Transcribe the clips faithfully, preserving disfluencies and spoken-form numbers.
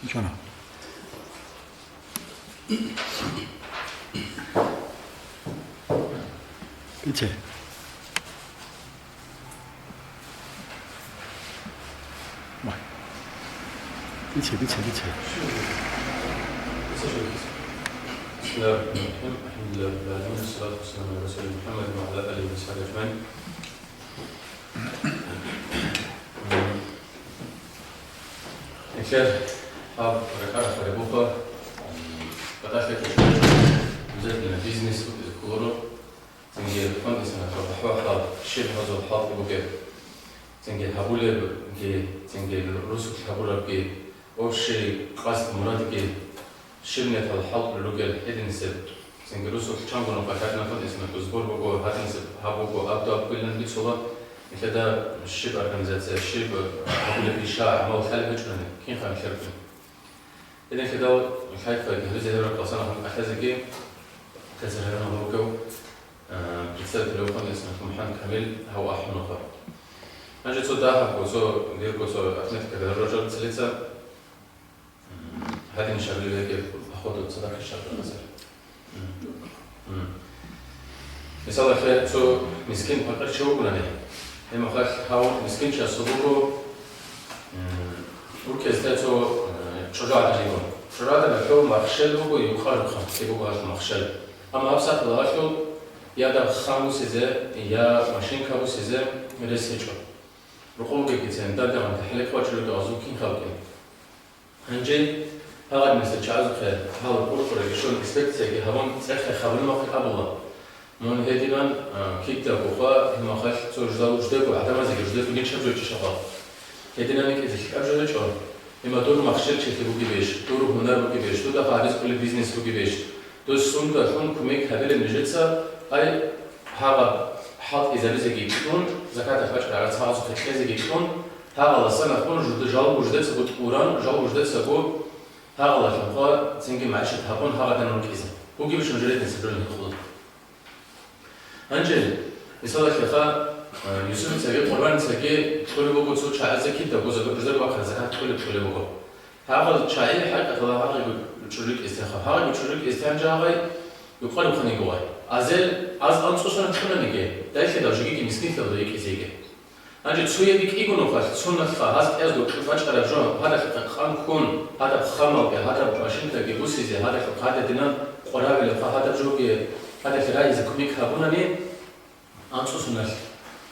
Чана. Бите. Вай. Бите, бите, бите. بسم الله الرحمن الرحيم. الحمد لله رب العالمين. والصلاة والسلام على رسول محمد وعلى آله وصحبه أجمعين. Нилъер гьаб ракӀарахъе буго, батӀалъи кьечӀеб обязательно бизнес букӀизе кколаро, цинги фондисанахъа бахӀвахъаб щиб гьазул хӀалтӀи бугеб, цинги гьабулебги, цинги русулъ гьабурабги, общий къасд-мурадги, щиб нетал хӀалтӀулел ругел гьединисеб, цинги русулъ чанго нухъа гьадинаб фондисанахъа сбор буго, гьадинисеб гьаб буго, аб-, аб-, аб-, бугилан бицула, нилъеда щиб организация, щиб гьабулеб иша, гӀамал лъалеб гьечӀони, кинха нилъер ругел. Гьединлъидал лъайхъа гьабизе гьеб рахъалъан ахӀун кӀалъазеги, кьезе гьарун гьабургав, а, представитель рухъанилъ МухӀамад Камил гьав ахӀун вуго. Гьанже цо дагьабго, цо дирго цо отметка дорожал целица, м, гьадин шагьрилеги походу цадахъ шагьрилазар. М. Мисалалъе, цо мискин пакъир чи вугони, гьеб мехалъ гьав мискин чиясул буго, м, уркӀезда цо, э, чӀужугӀадан йигун. ЧӀужугӀадан гьев махщел буго, юкъа-юкъа ккей буго гьалъ махщел. Амма гьаб сахлъи гьалъул я даб хъан бусизе, я машинка бусизе рес гьечӀо. Рокъов бугебгицин, дагагъан, хӀалихъ вачӀулев гьазул кин халкъин. Гьанже гьагъадинасда чагӀазухъе гьал къуркъуреги щун инспекцияги гьабун, цӀехе хабун махъе абула. Мун гьединан, а, кидаго хва, гьимахалъ цо ждал-, ждего гӀадамазеги ждего ничаб жойчӀищ гьабал. Гьединан рикӀизе лъикӀаб жо гьечӀо. Гьима дун махщел чилъи бугебищ, дур гьунар бугебищ, дуда гьаризкъулеб бизнес бугебищ? Дос сундалъун кумек гьабилеб нижеца, ай, гьагъаб хӀалтӀизабизеги кьун, закат бачӀарагӀат гьагъазухъе кьезеги кьун, гьагъаласан ахун жуда-, жал гуждецаго тӀуран, жал гуждецаго гьагъалалъухъа цинги магӀишат гьабун гьагъадан рукӀизе. Бугебищ нужеда сабрулин хӀукъулеб? Гьанже, мисалалъеха, а, Юсупицаги Къурбаницаги кьолеб буго цо чагӀазе кидаго жуза-, жузаго бахъараб закат кьолеб, кьолеб буго. Гьагъал чагӀи хӀакъатала гьагъиго чӀужу кӀистеха. Гьагъиго чӀужу кӀистеан жагъай юкъарухъан йигогъай. Азел аз анцӀусана кьунаниги, дайхъидал жигиги мискинлъал рикӀизеги. Гьанже цояби кӀиго нухалъ цуналъха гьаз кӀиязда кьу бачӀараб жо, гьадалъухъе къан ккун, гьадаб хамалги, гьадаб машинкаги бусизе, гьадалъухъ гьададинан къварабилебха гьадаб жоги, гьадалъ райизе кумек гьабунани, анцӀусуналъ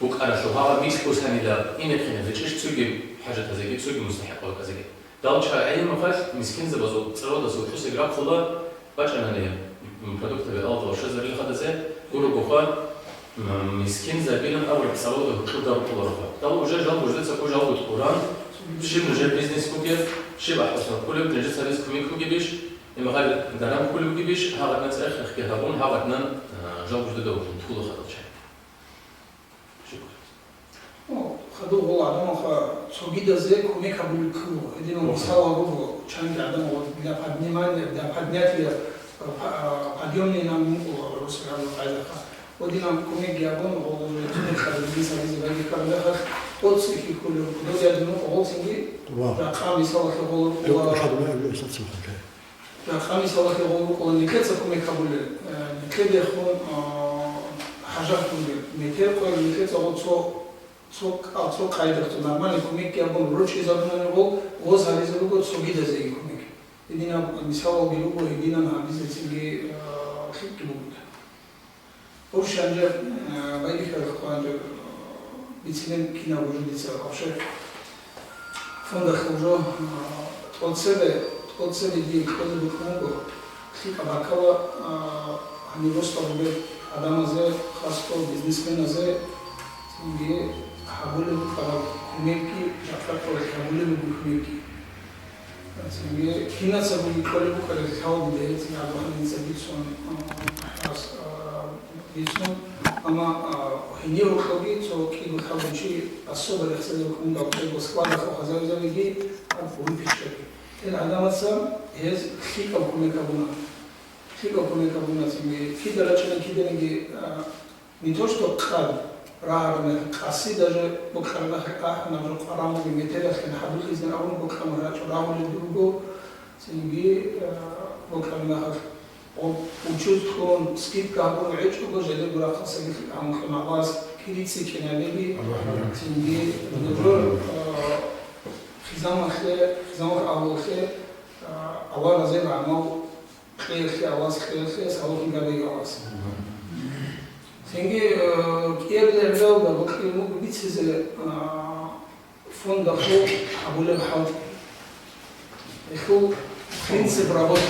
букӀаралъул гьагъаб микь бусанила, инехъинаб гьечӀищ цоги хӀажатазеги, цоги мустахӀикъабазеги. Дал чагӀи махалъ мискинзабазул цӀаралдаса гьоркьосеги рахъула, бачӀанани, м, продуктаби алдала щвезарил хадазе, гурого хва, м, мискинзабилан абураб цӀаралда гьоркьода рукъуларо хва. Дал уже жал гуждецаго жалго тӀуран, щиб нужер бизнес бугеб, щиб ахӀвасал кколеб, нужеца гьабиз кумек бугебищ, Имагъал даран кколеб бугебищ, гьагъадна цӀехехъги гьабун, гьагъадна, а, жал гуждада вукӀун тхула хадал чай. Шукр. Ну, хадув гъола гьадамаха цогидазе кумек гьабулеб ккула. Гьединал мисалал руго, чанги гӀадамал для поднимания, для поднятия, а, па-, а, подъёмный нам мукӀула русская гьабил къайдаха. Гьединал кумекги гьабун, гъола цогидал бизнес гьабизе байбихьараб мехалъ, тӀоцӀихъе кколеб, кодоб ядин гъолцинги Вау. Ракъа мисалалъе гъола Э, рукӀула. Ашгьаду ла илагьа иллаллагь, саб-, саб-, саб-, Ракъа мисалалъе гъол рукъула никеца кумек гьабулел, э, никедехун, а, хӀажат бугел, метер къоял никеца гъол цо, цо, а, цо къайдахъе нормальный кумекги гьабун ручӀизабунани гъол, гъоз гьаризе руго цогидазеги кумек. Гьединаб мисалалги руго, гьединан гьабизе цинги, а, лъикӀги бугеб. Гьеб щай гьанже, э, байбихьарахъ гьанже, э, бицинеб кинаб гьужо дица вообще фондахъ гьужо, э, тӀоцебе, тӀоцебе дие кьолеб букӀун буго, лъикӀаб баккала, э, гьаниб росдал ругел гӀадамазе, хасго бизнесменазе, цинги гьабулеб букӀараб кумекги, жакъа кколеб гьабулеб буго кумекги. Цинги кинацаго кколеб букӀараб лъалде, цинги гьаб гьанинца бицун, а, ас-, а, бицун, амма, а, гьенив гьоркьоги цо кӀиго лъалгун чи особо рехсезе рукӀун, гьаб кӀиго складах хвезабизабиги, гьаб выпечкаги. Гьел гӀадамаца гьез лъикӀаб кумек гьабуна. ЛъикӀаб кумек гьабуна цинги. Кида рачӀана, киданиги, а, Не то что къад рагьараб мехалъ, къаси даже бокьараб мехалъ ахӀун, аб жо къвараб бугеб метералъ хӀадурлъизеян абун бокьараб мехалъ рагьулел руго, Цинги, э, бокьараб мехалъ, гъоб учуз ккун, скидка гьабураб гӀечӀого, жидерго рахъалъ гьанкьун гьабас кири цӀикӀкӀинабеги, цинги нужер, э, хизамалъе, хизамалъ агьлулъе, э, Аллагь разияб гӀамал кьеялъе Аллагьас, кьеялъе салухъ гьабеги Аллагьас. Цинги, э, кӀиабилеб гӀелалда бокьараб буго бицизе, э, фондалъул гьабулеб хӀалтӀи. Гьелъул принцип работы.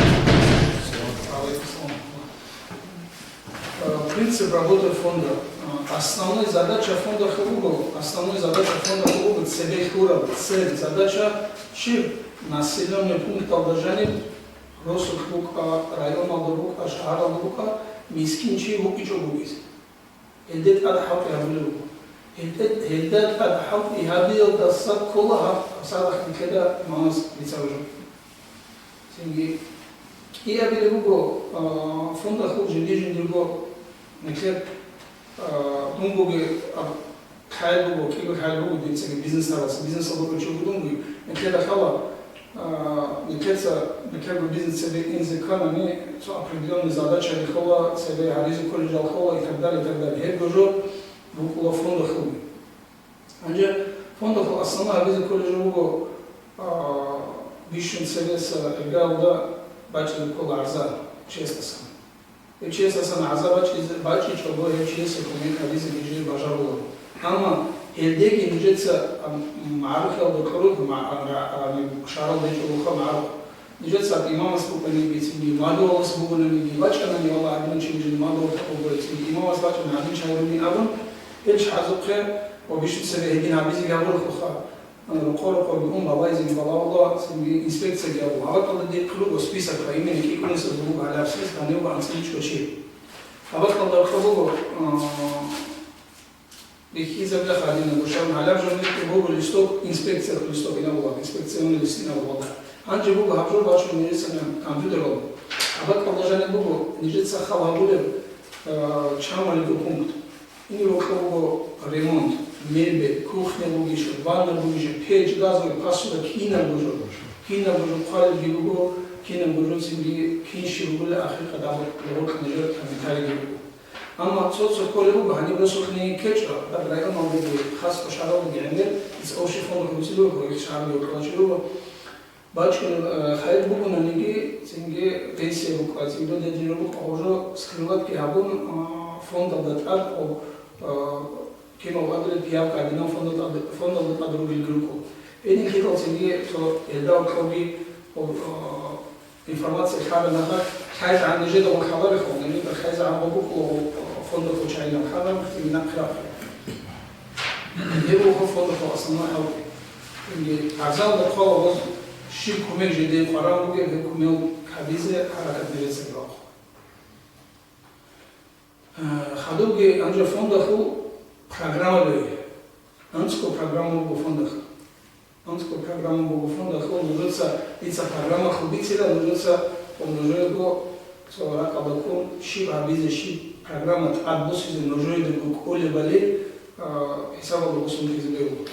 Э, принцип работы фонда. Э, основной задача фонда буго, основной задача фонда буго цебе лъураб, цель, задача щиб? Населённый пункталда жаниб, росулъ букӀа, районалда букӀа, шагьаралда букӀа, мискин чи вукӀинчӀого вугизе. Гьелде тӀад хӀалтӀи гьабулеб буго. Гьелде, гьелда тӀад хӀалтӀи гьабиялдаса ккола гьаб, гьабсагӀат нилъеда имамас бицараб жо. Цинги кӀиабилеб буго, а, фондалъул жинди-жиндирго нилъер, а, дунгоги аб-, хӀал буго, кӀиго хӀал буго, децаги бизнес гьабас, бизнесалда кӀочого дунгоги, нилъеда лъала, А, нилъеца, нилъерго бизнес цебе инзе кканани, цо определённый задача рихьула, цебе гьаризе кколел жал хола и так далее, и так далее. Гьебго жо букӀула фондалъулги. Гьанже фондалъул основной гьабизе кколел жо буго, а, бищун цебеса гӀелалда бачӀизе ккола гӀарза чиясдасан. Гьев чиясдасан гӀарза бачӀизе, бачӀичӀого гьев чиясе кумек гьабизе нижее бажаруларо. Амма гьелдеги нижеца, ам, магӀарухъалда кьурухъ, ма-, ам, ра-, ам, шагьаралда гьечӀолаха магӀарухъ. Нижеца имамас букӀаниги, цинги мадугьалас бугонаниги, бачӀанани, валлагь, гьадинав чи нижее мадугьалда буго, цинги имамас бачӀана гьадин чагӀи ругин абун, гьел чагӀазухъе ва бищун цебе гьедин гьабизеги гьабурухъуха. Рокъо-рокъорги ун балайзеги балагьула, цинги инспекцияги гьабула. Гьабаталда дихъе руго список, поименно кӀикӀунесазул буго гьалаб список, гьанив анцӀила чӀочи. Гьабаталда рокъо буго, а, бихьизабила хадина гушан гьалаб жо мекъи буго листок, инспекциялъул листок инабула, инспекционный лист инабула. Гьанже буго гьаб жо бачун нижецана компьютералда. Гьабаталда жаниб буго нижеца хал гьабулеб, а, чамалиго пункт. Гьениб рокъо буго ремонт, мебель, кухня бугищ, ванна бугищ, печь, газовый, посуда, кинабго жо, кинабго жо хъвалебги буго, кинабго жо цинги кин щиб бугебали ахиркьа дагьаб гъоркь нижер комментарийги буго. Амма цо-цо кколеб буго, гьаниб росулъ ккечӀо, даб районалдаги, хасго шагьаралдаги гӀемер, дица общий фонд гьуцӀи буго, гьеб шагьаралда кколачи буго. БачӀун, э, хайир бугонаниги, цинги пенсия букӀа, цинги додедин букӀа, гъожо скрыватки гьабун, а, фондалда тӀад, о, а, кино вадрил пиявка гьадинав фондалда тӀад, фондалда тӀад ругел рукӀо. Гьедин лъикӀал цинги цо гьелда кьоги, о, а, информация лъала нагагь, лъайзегӀан нижеда гъур лъаларехъо, нижеда лъайзегӀан гъо букӀо, о, фондалъул чагӀинал лъала, цинги нахъе рахъе. Гьеб буго фондалъул основной хӀалтӀи. Гьебги гӀарзалда хъвала гъоз щиб кумек жидее къваригӀун бугеб, гьеб кумек гьабизе хӀаракат нижеца бахъ. Э, хадубги гьанже фондалъул программа бегьи. АнцӀго программа буго фондалъул. АнцӀго программа буго фондалъул, нужеца дица программалъул бицила, нужеца ва нужерго цо ракӀалда ккун щиб гьабизе, щиб программа тӀад босизе нужеда кӀолебали, а, хӀисабалда босун ккезе бегьула.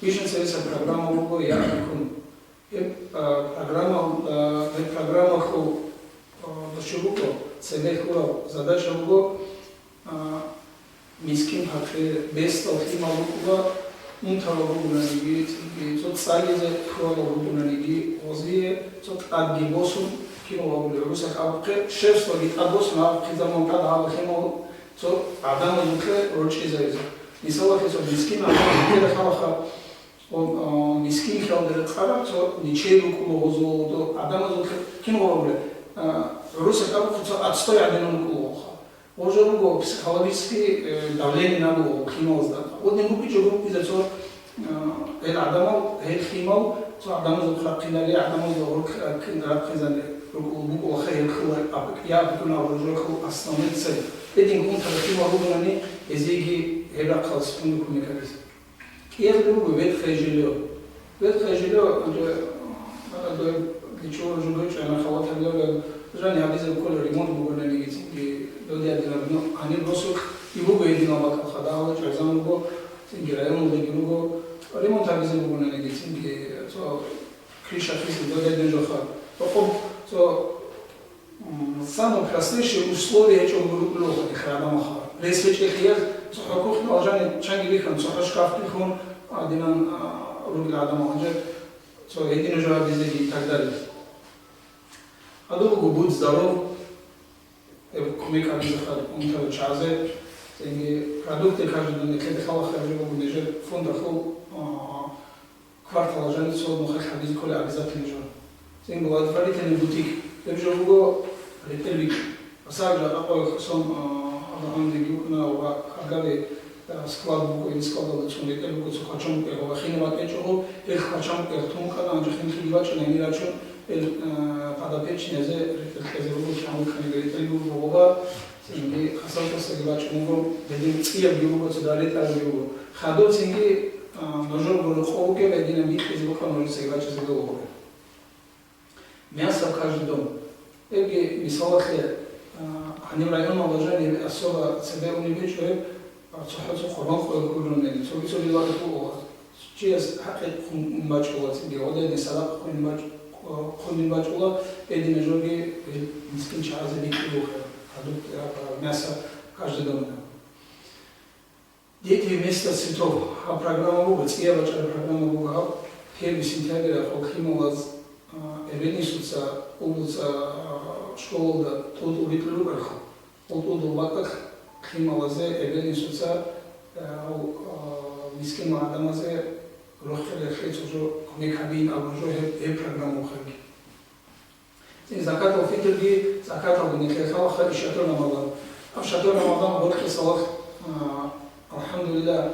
Бищун цебеса программа буго «Я Аликум». Гьеб, а, программа, а, гьеб программалъул, а, дурччу буго, цебе лъураб задача буго, а, мискин-пакъир, бесдал лъимал рукӀуна, унтарал ругонаниги, цинги цо цӀализе хьвадал ругонаниги, гъозие цо тӀадги босун, кино вагули гӀурусахъ абухъе, шефслаги тӀад босун абухъе заман тӀад гьаб лъимал цо гӀадамазухъе рорчӀизаризе. Мисалалъе, цо мискин гӀадамазухъе рахъалаха, о, о, мискин хьалде рекъараб цо ничей рукӀуна гъозул, гъодо гӀадамазухъе кино вагули, а, гӀурусахъ абухъе цо отстой гӀадинал рукӀуна гъоха. Гъожо руго психологический, э, давление набуго лъималазда. Гъодин букӀичӀого букӀизе цо, э, гьел гӀадамал, гьел лъимал, цо гӀадамазул хъахъинари, гӀадамазул гъур хъ-, хъин рахъинзани рукӀу-, букӀулаха гьел хъула аб-, я абикьун абураб жо хъул основной цель. Гьедин унтарал лъимал ругонани, гьезиеги гьеб рахъалъ сунни кумек гьабизе. КӀиябилеб буго ветхое жилье. Ветхое жилье, гьанже, а, дой дичӀо жугьучӀана халатаб левел, жани гьабизе ккола ремонт бугонаниги, цинги додиадинаб, ну, гьаниб росулъ и буго гьединал бакӀалха, дагьала чӀезан буго, цинги районалдаги руго, ремонт гьабизе бугонаниги, цинги цо крыша хизе додиадин жоха. Рокъоб цо, м, самое простейшее условие гьечӀого рукӀулев хадихъ гӀадамаха. Рес гьечӀелъиялъ цохӀо кухня алжани чанги бихьун, цохӀо шкаф бихьун, гьадинан, а, ругел гӀадамал гьанже цо гьединаб жо гьабизеги и так далее. Гьадин буго «Будь здоров», гьеб кумек гьабизе хадуб унтарал чагӀазе, цинги продукты каждый день, кьеде халахъ гьабизе буго нижер фондалъул, а, квартал жаниб цо нухалъ гьабизе кколеб обязательный жо. Цин благотворительный бутик. Гьеб жо буго ретӀел викь. Асар жакъа къоялъ сон, а, Абрагьамдеги вукӀана ва гьабгаби, а, склад буго, ил складалда цӀун ретӀел буго, цо квачан букӀараб ва хинаб батӀичӀого, ил квачан букӀараб тун букӀана, гьанже хинлъиги бачӀана, гьенир рачун, ил, а, подопечныйзе ретӀел кьезе буго, кигӀан букӀаниги ретӀел буго гъоба. Цинги хасавчасдаги бачӀун буго, гьедин цӀиябги буго, цо дари тӀараги буго. Хадуб цинги, а, нужер гуро къо бугеб гьединаб бикьизе бокьун нужецаги бачӀизе буго. Мясо в каждый дом. Гьебги мисалалъе, а, гьаниб районалда жаниб особо цебе унеб гьечӀо гьеб, а, цохӀо-цо къурбан къоялъ гурун мени, цоги-цоги варалъ буго. Чияс хӀакъикъ хъун бачӀула, цинги гьодайни садакъа хъун бач-, хъун бачӀула, гьединаб жоги мискин чагӀазе бикьулухъе, продукт, а, мясо каждый дом. Дети вместо цветов. Гьаб программа буго, цӀияб бачӀараб программа буго гьаб. Первый сентябрь ахъо лъималаз, а, эбел-инсуца, улуца, а, школалда тӀутӀул битӀулел рукӀарха. ТӀутӀул бакӀалъ лъималазе, эбел-инсуца, а, гьав, а, мискин гӀадамазе рохел рехлъи цо жо кумек гьабиин абун жо гьеб, гьеб программа вухаги. Цин закатул фитрги, закаталги нилъер халаха и шатур Рамазан. Гьаб шатур Рамазан гъоркье салах, а, алхӀамдулилла,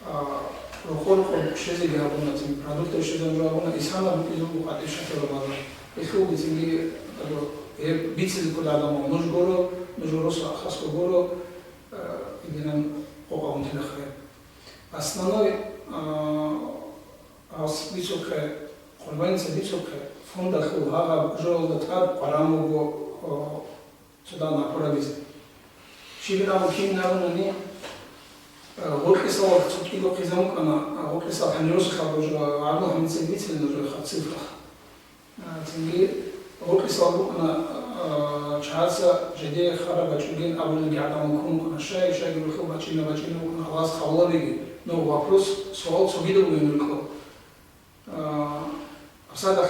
а, рокъор-рокъор щвезеги гьабуна, цин продуктов щвезаб жо гьабуна, исана букӀизе буго къватӀиб шатур Рамазан. Гьелъулги цинги, гьеб бицизе ккола гӀадамал, нуж гуро, нуж росу хасго гуро, а, гьединан къокъ гьабун телехъе. Основной, а, Гьас бицухъе, къурбаница бицухъе, фондалъул гьагъаб жоялда тӀад къваран буго, о, цо дагьаб напурабизе. Щибин абун кин абунани, э, гъоркьисал цо кӀиго хъизан букӀана, а, гъоркьисал гьанирусихъа божура, гьабун гьанцӀи бицина нужехъа цифрах. А, цинги гъоркьисал букӀана, а, чагӀаца жеде хара бачӀугин абулелги гӀадамал ккун букӀана, щай, щайги рухӀул бачӀина, бачӀина букӀана, Аллагьас къабулабиги. Ну, вопрос, суал цогидаб бугин рукӀо. А, гьабсагӀат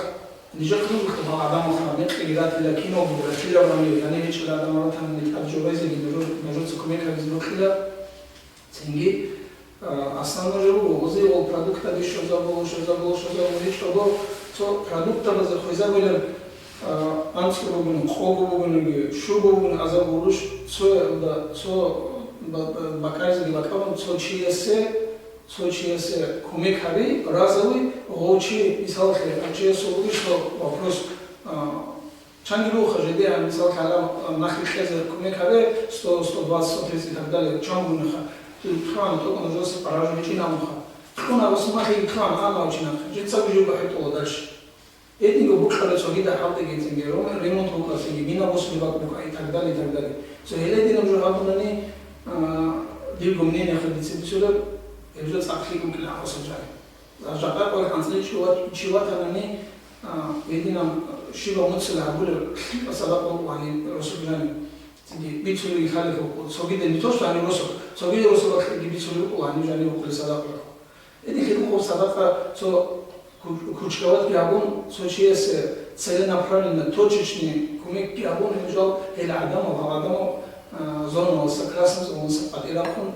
нижехъе руго гьал гӀадамал, мекъиги ратила, киноги ратила, гьанив гьечӀел гӀадамал ратани, тӀад жо гьезеги нуж-, нужеца кумек гьабизе бокьила. Цинги, а, основной жо буго, гъозие гъол продуктаби щвезабула, щвезабула, щвезабула, гьечӀого цо продуктабазе хвезабулеб, а, анцӀго бугони, къого бугониги, щуго бугони азар гъурущ, цо, да, цо ба-, ба-, бакӀаризеги бакӀарун, цо чиясе, цо чиясе кумек гьаби, разовый, гъов чи, мисалалъе, гьав чиясул ругищ цо вопрос, а, чанги руха жеде, гьаниб, мисал, гьалаб, а, нахъе кьезе кумек гьабе, сто, сто двадцать, сто тридцать и так далее, чан гуниха. Лъугьана тӀокӀ нужеца къарар гьечӀин абунха. Кьуна ва сунахъе лъугьана, амма гьав чи нахъе. Жеца бижурго хӀетӀола дальше. Гьединго букӀараб цогидаб хӀалтӀи гьецинги, ро-, ремонт букӀарцинги, мина босулеб бакӀ букӀа и так далее, и так далее. Цо гьелединаб жо гьабунани, а, дирго мнение хадице бицунеб, гьеб жо цӀакълъи букӀина гьасул жани. Жакъа къоялъ анцӀила чи ват-, чи ватанани, а, гьединаб щибаб нуцала гьабулеб лъикӀаб садакъа букӀани росулъ жани. Цинги бицунеги лъалеб букӀу, цогидаб не то, что гьаниб росу, цогидаб росулъги бицунеб букӀу, гьаниб жаниб букӀулеб садакъа. Гьедин хирухъаб садакъа цо ку-, кучкаватги гьабун, цо чиясе целенаправленно, точечный кумекги гьабун, гьеб жал гьел гӀадамал, гьал гӀадамал, а, зоналаса, красный зоналаса къватӀир рахъун,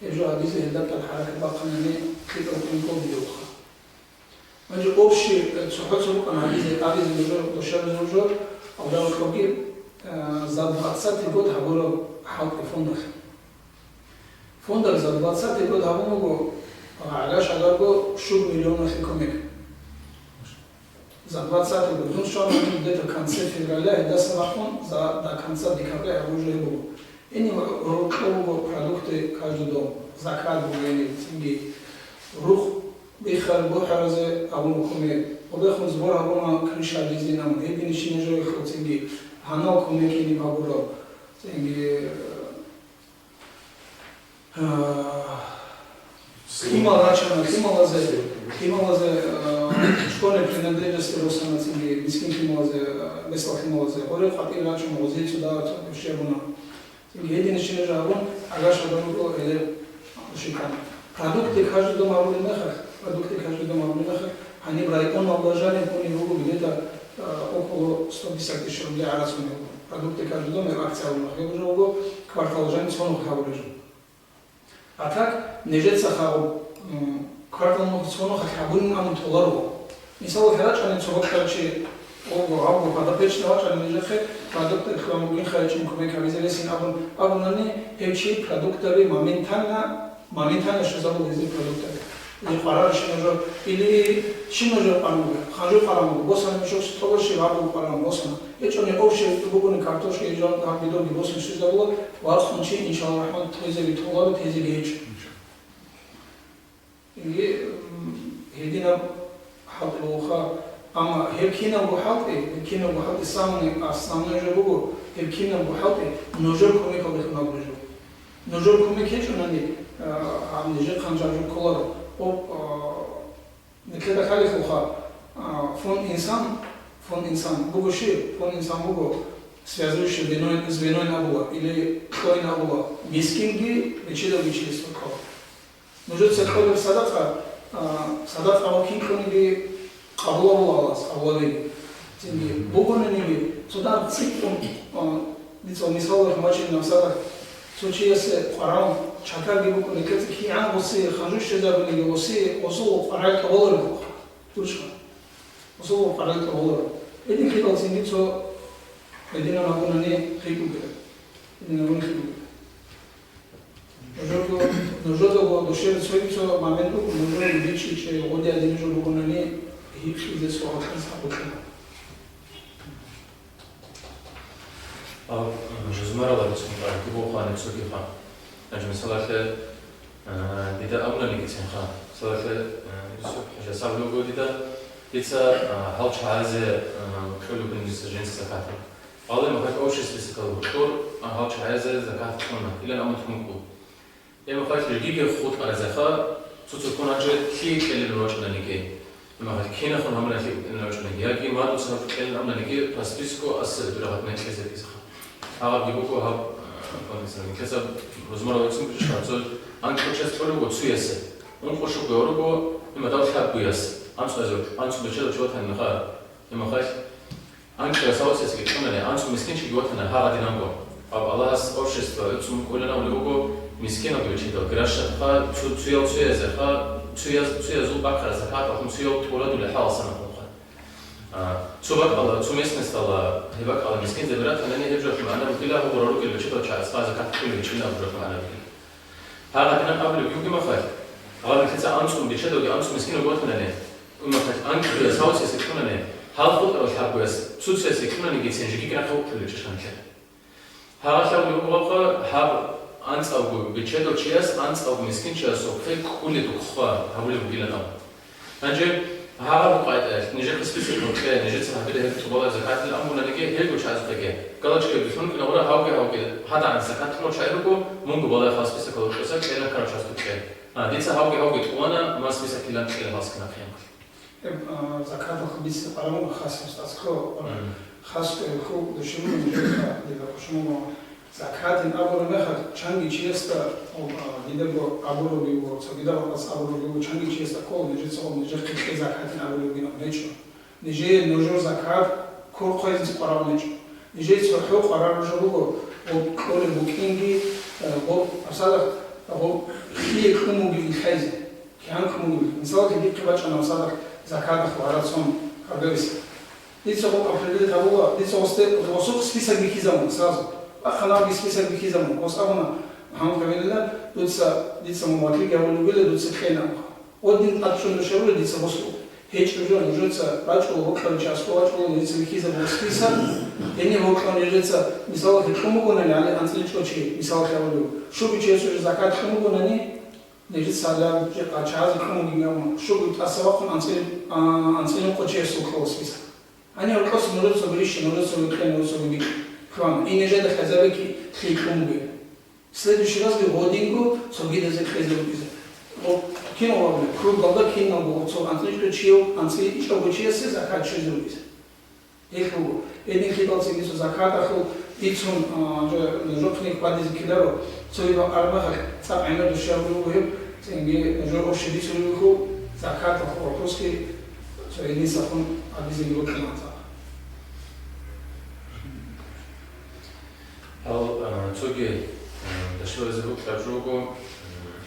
гьеб жо гьабизе гьелда тӀад хӀаракат бахъанани лъикӀав кумек кколги гьебха. Гьанже общий, э, цохӀо-цо рукӀана гьабизе, абизе нужер, дошаризе нужер, алда рукӀаги, э, за двадцатый год гьабураб хӀалтӀи фондалъ. Фондалъ за двадцатый год гьабун буго, а, гӀалаш гьагарго щуго миллионалъе кумек. За двадцатый год. Дун щвана где-то в конце февраля, гьедасан рахъун за, до конца декабря гьабун жо гьеб буго. Гьениб рокьо буго продукты каждый дом, закат буго гьениб, цинги рухъ биххараб бухӀаразе абун кумек. Гьебехун сбор гьабуна крыша гьабизин абун, гьеб бинищинаб жоялъул цинги гьанал кумек гьениб гьабураб. Цинги, а, лъимал рачана, лъималазе, Лъималазе, э, школьный принадлежности росана, цинги мискин лъималазе, э, бесла лъималазе, гъоре къватӀир рачун, гъозие цо дагьаб щиб гьабуна. Цинги гьединищ нуж гьабун, агаш гьабун руго гьеле ушикан. Продукты каждый дом гьабулеб мехалъ, продукты каждый дом гьабулеб мехалъ, гьаниб районалда жаниб унеб буго где-то, э, около сто пятьдесят тысяч рублей гӀарац унеб буго. Продукты каждый дом, акция гьабулеб мехалъ, гьеб жо буго, квартал жаниб цо нух гьабулеб жо. А так, нижеца хаб, м, квартал нух цо нухалъ гьабунин абун толаро. Мисал, гьарачӀани цо бокьарав чи, ого, абу, подопечный вачӀани нижехъе продукты хьван бугин, хайчӀин кумек гьабизе ресин абун, абунани, гьев чи продуктаби моментально, моментально щвезабула гьезие продуктаби. Или къварарищ нужер, или щиб нужер къваран бугеб, ханжу къваран буго, босана мешок сутӀаларищ, абу къваран босана. ГьечӀони овощи бугони, картошка, или жал-, гьаб бидорги босун щвезабула, вархун чи, иншалла рахман, тезе битӀулаби, тезе гьечӀо. Или, м, гьединаб хӀалтӀи бугоха, амма гьеб кинабго хӀалтӀи, гьеб кинабго хӀалтӀи самый основной жо буго, гьеб кинабго хӀалтӀи нужер кумекалдехун абулеб жо. Нужер кумек гьечӀунани, а, гьаб нижер хъанжар жо кколаро. Об, а, Нилъеда хъалихъуха, а, фон инсан, фон инсан буго щиб, фон инсан буго связующий звеноян, звеноян абула или кьоян абула, мискинги, бичидал бичидес ккола. Нужеца кьолеб садакъа, а, садакъа ва кин кьуниги къабул абула Аллагьас, аввалин. Цинги бугониги, цо дагь цӀикӀкӀун, а, дица мисалалъ бачинаб садакъа, цо чиясе къваран чакарги букӀун, гьекъеца кигӀан гъуси ханжу щвезабуниги гъуси, гъусул къварал тӀолареб буго. Тушха. Особо къарал тӀоларо. Эдин хиралцинги цо, эдинан абунани хикӀуге. Эдинан абун хикӀуге. Нужерго, нужерго душевый цоги цо момент буго, нужер бичӀчӀичӀей, гъоди адин жо бугонани, гьикъизе суаллъун сабутлъана. Гьаб, м, жузмарала бицун къаркибухъани цогиха. Гьанже мисалалъе, а, дида абунанигицинха. Мисалалъе, а, Юсуп хӀажа саб луго дида, дица, а, гьал чагӀазе, а, кьолеб бугин дица жинца закат. Гьале махалъ обществе сакал гьоркьор, а, гьал чагӀазе закат кьуна, илан абун тумукӀу. Гьеб мехалъ жеги хутӀаразеха, цо-цо ккун гьанже лъие кьелилан вачӀунаниги, гьеб мехалъ кинахун гьамана лъие кьелилан вачӀунаниги, яги мадуца кьелилан абунаниги, по списку ассе дурагьат мекълъизабизеха. Гьабги буго гьаб, а, гьесаб рузмарал вецин бучӀа, цо анкьучес кьолеб буго цуясе, ункъо щуго руго, гьеб мадав лъабгояс, анцӀ-, анцӀ бечедав чи ватанилаха, гьеб мехалъ Анкьила савсесги кьунани, анцӀу мискинчиги ватана гьагъадинанго. Гьаб Аллагьас общество цун кӀолана абулеб буго, мискиналги бечедал, грашатха, цу-, цуял цуязеха, цуяз-, цуязул бакара закат ахун цуял тӀурадули хӀаласан ахунха. А, цу бакӀала, цу местностала, гьеб бакӀала мискинзе биратанани гьеб жо магӀна бугила, гьабурал ругел бечедал чагӀазха закат кьули гьечӀина абу жо магӀна бугила. Гьагъадинан абулеб бугеб мехалъ, гьаб нилъеца анцӀун бечедалги анцӀу мискинал ватанани, Умахалъ анкьуяс гьавсиясе кьунани, гьал хутӀарал лъабгояс цуциясе кьунанигицин жеги рахъа укьулел чӀашанлъи. Гьагъа лъабго бугоха, гьаб анцӀавго бечедав чияс анцӀавго мискинчиясухъе кколеб хъва гьабулеб бугилан абун. Гьанже гьагъаб къайдаялъ нижехъе список кье, нижеца гьабила гьеб тӀубалаб закатил амунаниги гьелго чагӀазухъеги. Галачкаби лъункӀина гъура гьавги-гьавги гьадагӀан закат кьурал чагӀи руго, мунго балагье хал списокалда кьеса кьела ккарав чагӀазухъе кье. А, дица гьавги-гьавги тӀубана, мас биса килан кьела гьалскина хъемалъ. Гьеб, а, закаталъ бицине къваригӀун хасго стаскро, Мгм. хасго хьул душимун жеха, дида хушмумо. Закатин абураб мехалъ, чанги чиясда, о, а, дидаго абураги вуго, цогидаб вакъас абураги вуго, чанги чиясда ккола, нижеца гъоб нижехъе кье закатин абулебгинаб гьечӀо. Нижее нужер закат кур хъвезинца къваригӀун гьечӀо. Нижее цохӀо къваригӀараб жо буго, гъоб кьолеб букӀинги, э, гъоб, масала, гъоб лъие кьун бугеб лъазе. КигӀан кумуги. Мисалги, дихъе бачӀана, масала, закаталъ гьарацун каргабиса. Дица гъоб определить гьабула, дица гъосде, гъосухъ список бихьизабун сразу. Бахъанаги список бихьизабун. Гъос абуна, МухӀаммад Камиловна, дуца, дица мун ватиги гьавулеб бугила, дуца кьена. Гъодин тӀад чӀун душа гьавула, дица гъосул. ГьечӀеб жо, нужеца рачӀула, бокьаричи аскӀо вачӀула, нужеца бихьизабула список. Гьениб бокьун нужеца, мисалалъе, кьун бугонани, гьале анцӀила чӀочи, мисалалъе гьавулев. Щуго чиясул закат кьун бугонани, Нижеца гьалаб жакъа чагӀазе кьун бугин абун, щуго тӀаса вахъун анцӀил-, а, анцӀила ункъо чиясул кьола список. Гьанив гьоркьоса нужецаго рищи, нужецаго кье, нужецаго бикье. Квана. И нижеда хӀезабиги лъие кьун бугеб. Следующий разги гъодинго цогидазе кьезе букӀизе. Гъо-, Кин вавле, кругалда киналго цо анцӀила чияв, анцӀила ичӀавго чиясе закат щвезе вугес. Гьелъ буго, гьединлъидал цинги цо закаталъул бицун, а, жо-, жо-, жохъни хьвадизе ккеларо, цо гьеб арбагьалъ цӀакъ гӀемер душияб буго гьеб, цинги жо-, обще бицунеб буго, закаталъул вопросги цо гьединсахун гьабизеги бокьилан цӀакъ. Гьал, а, цоги, а, дашвазе букӀараб жо буго, м,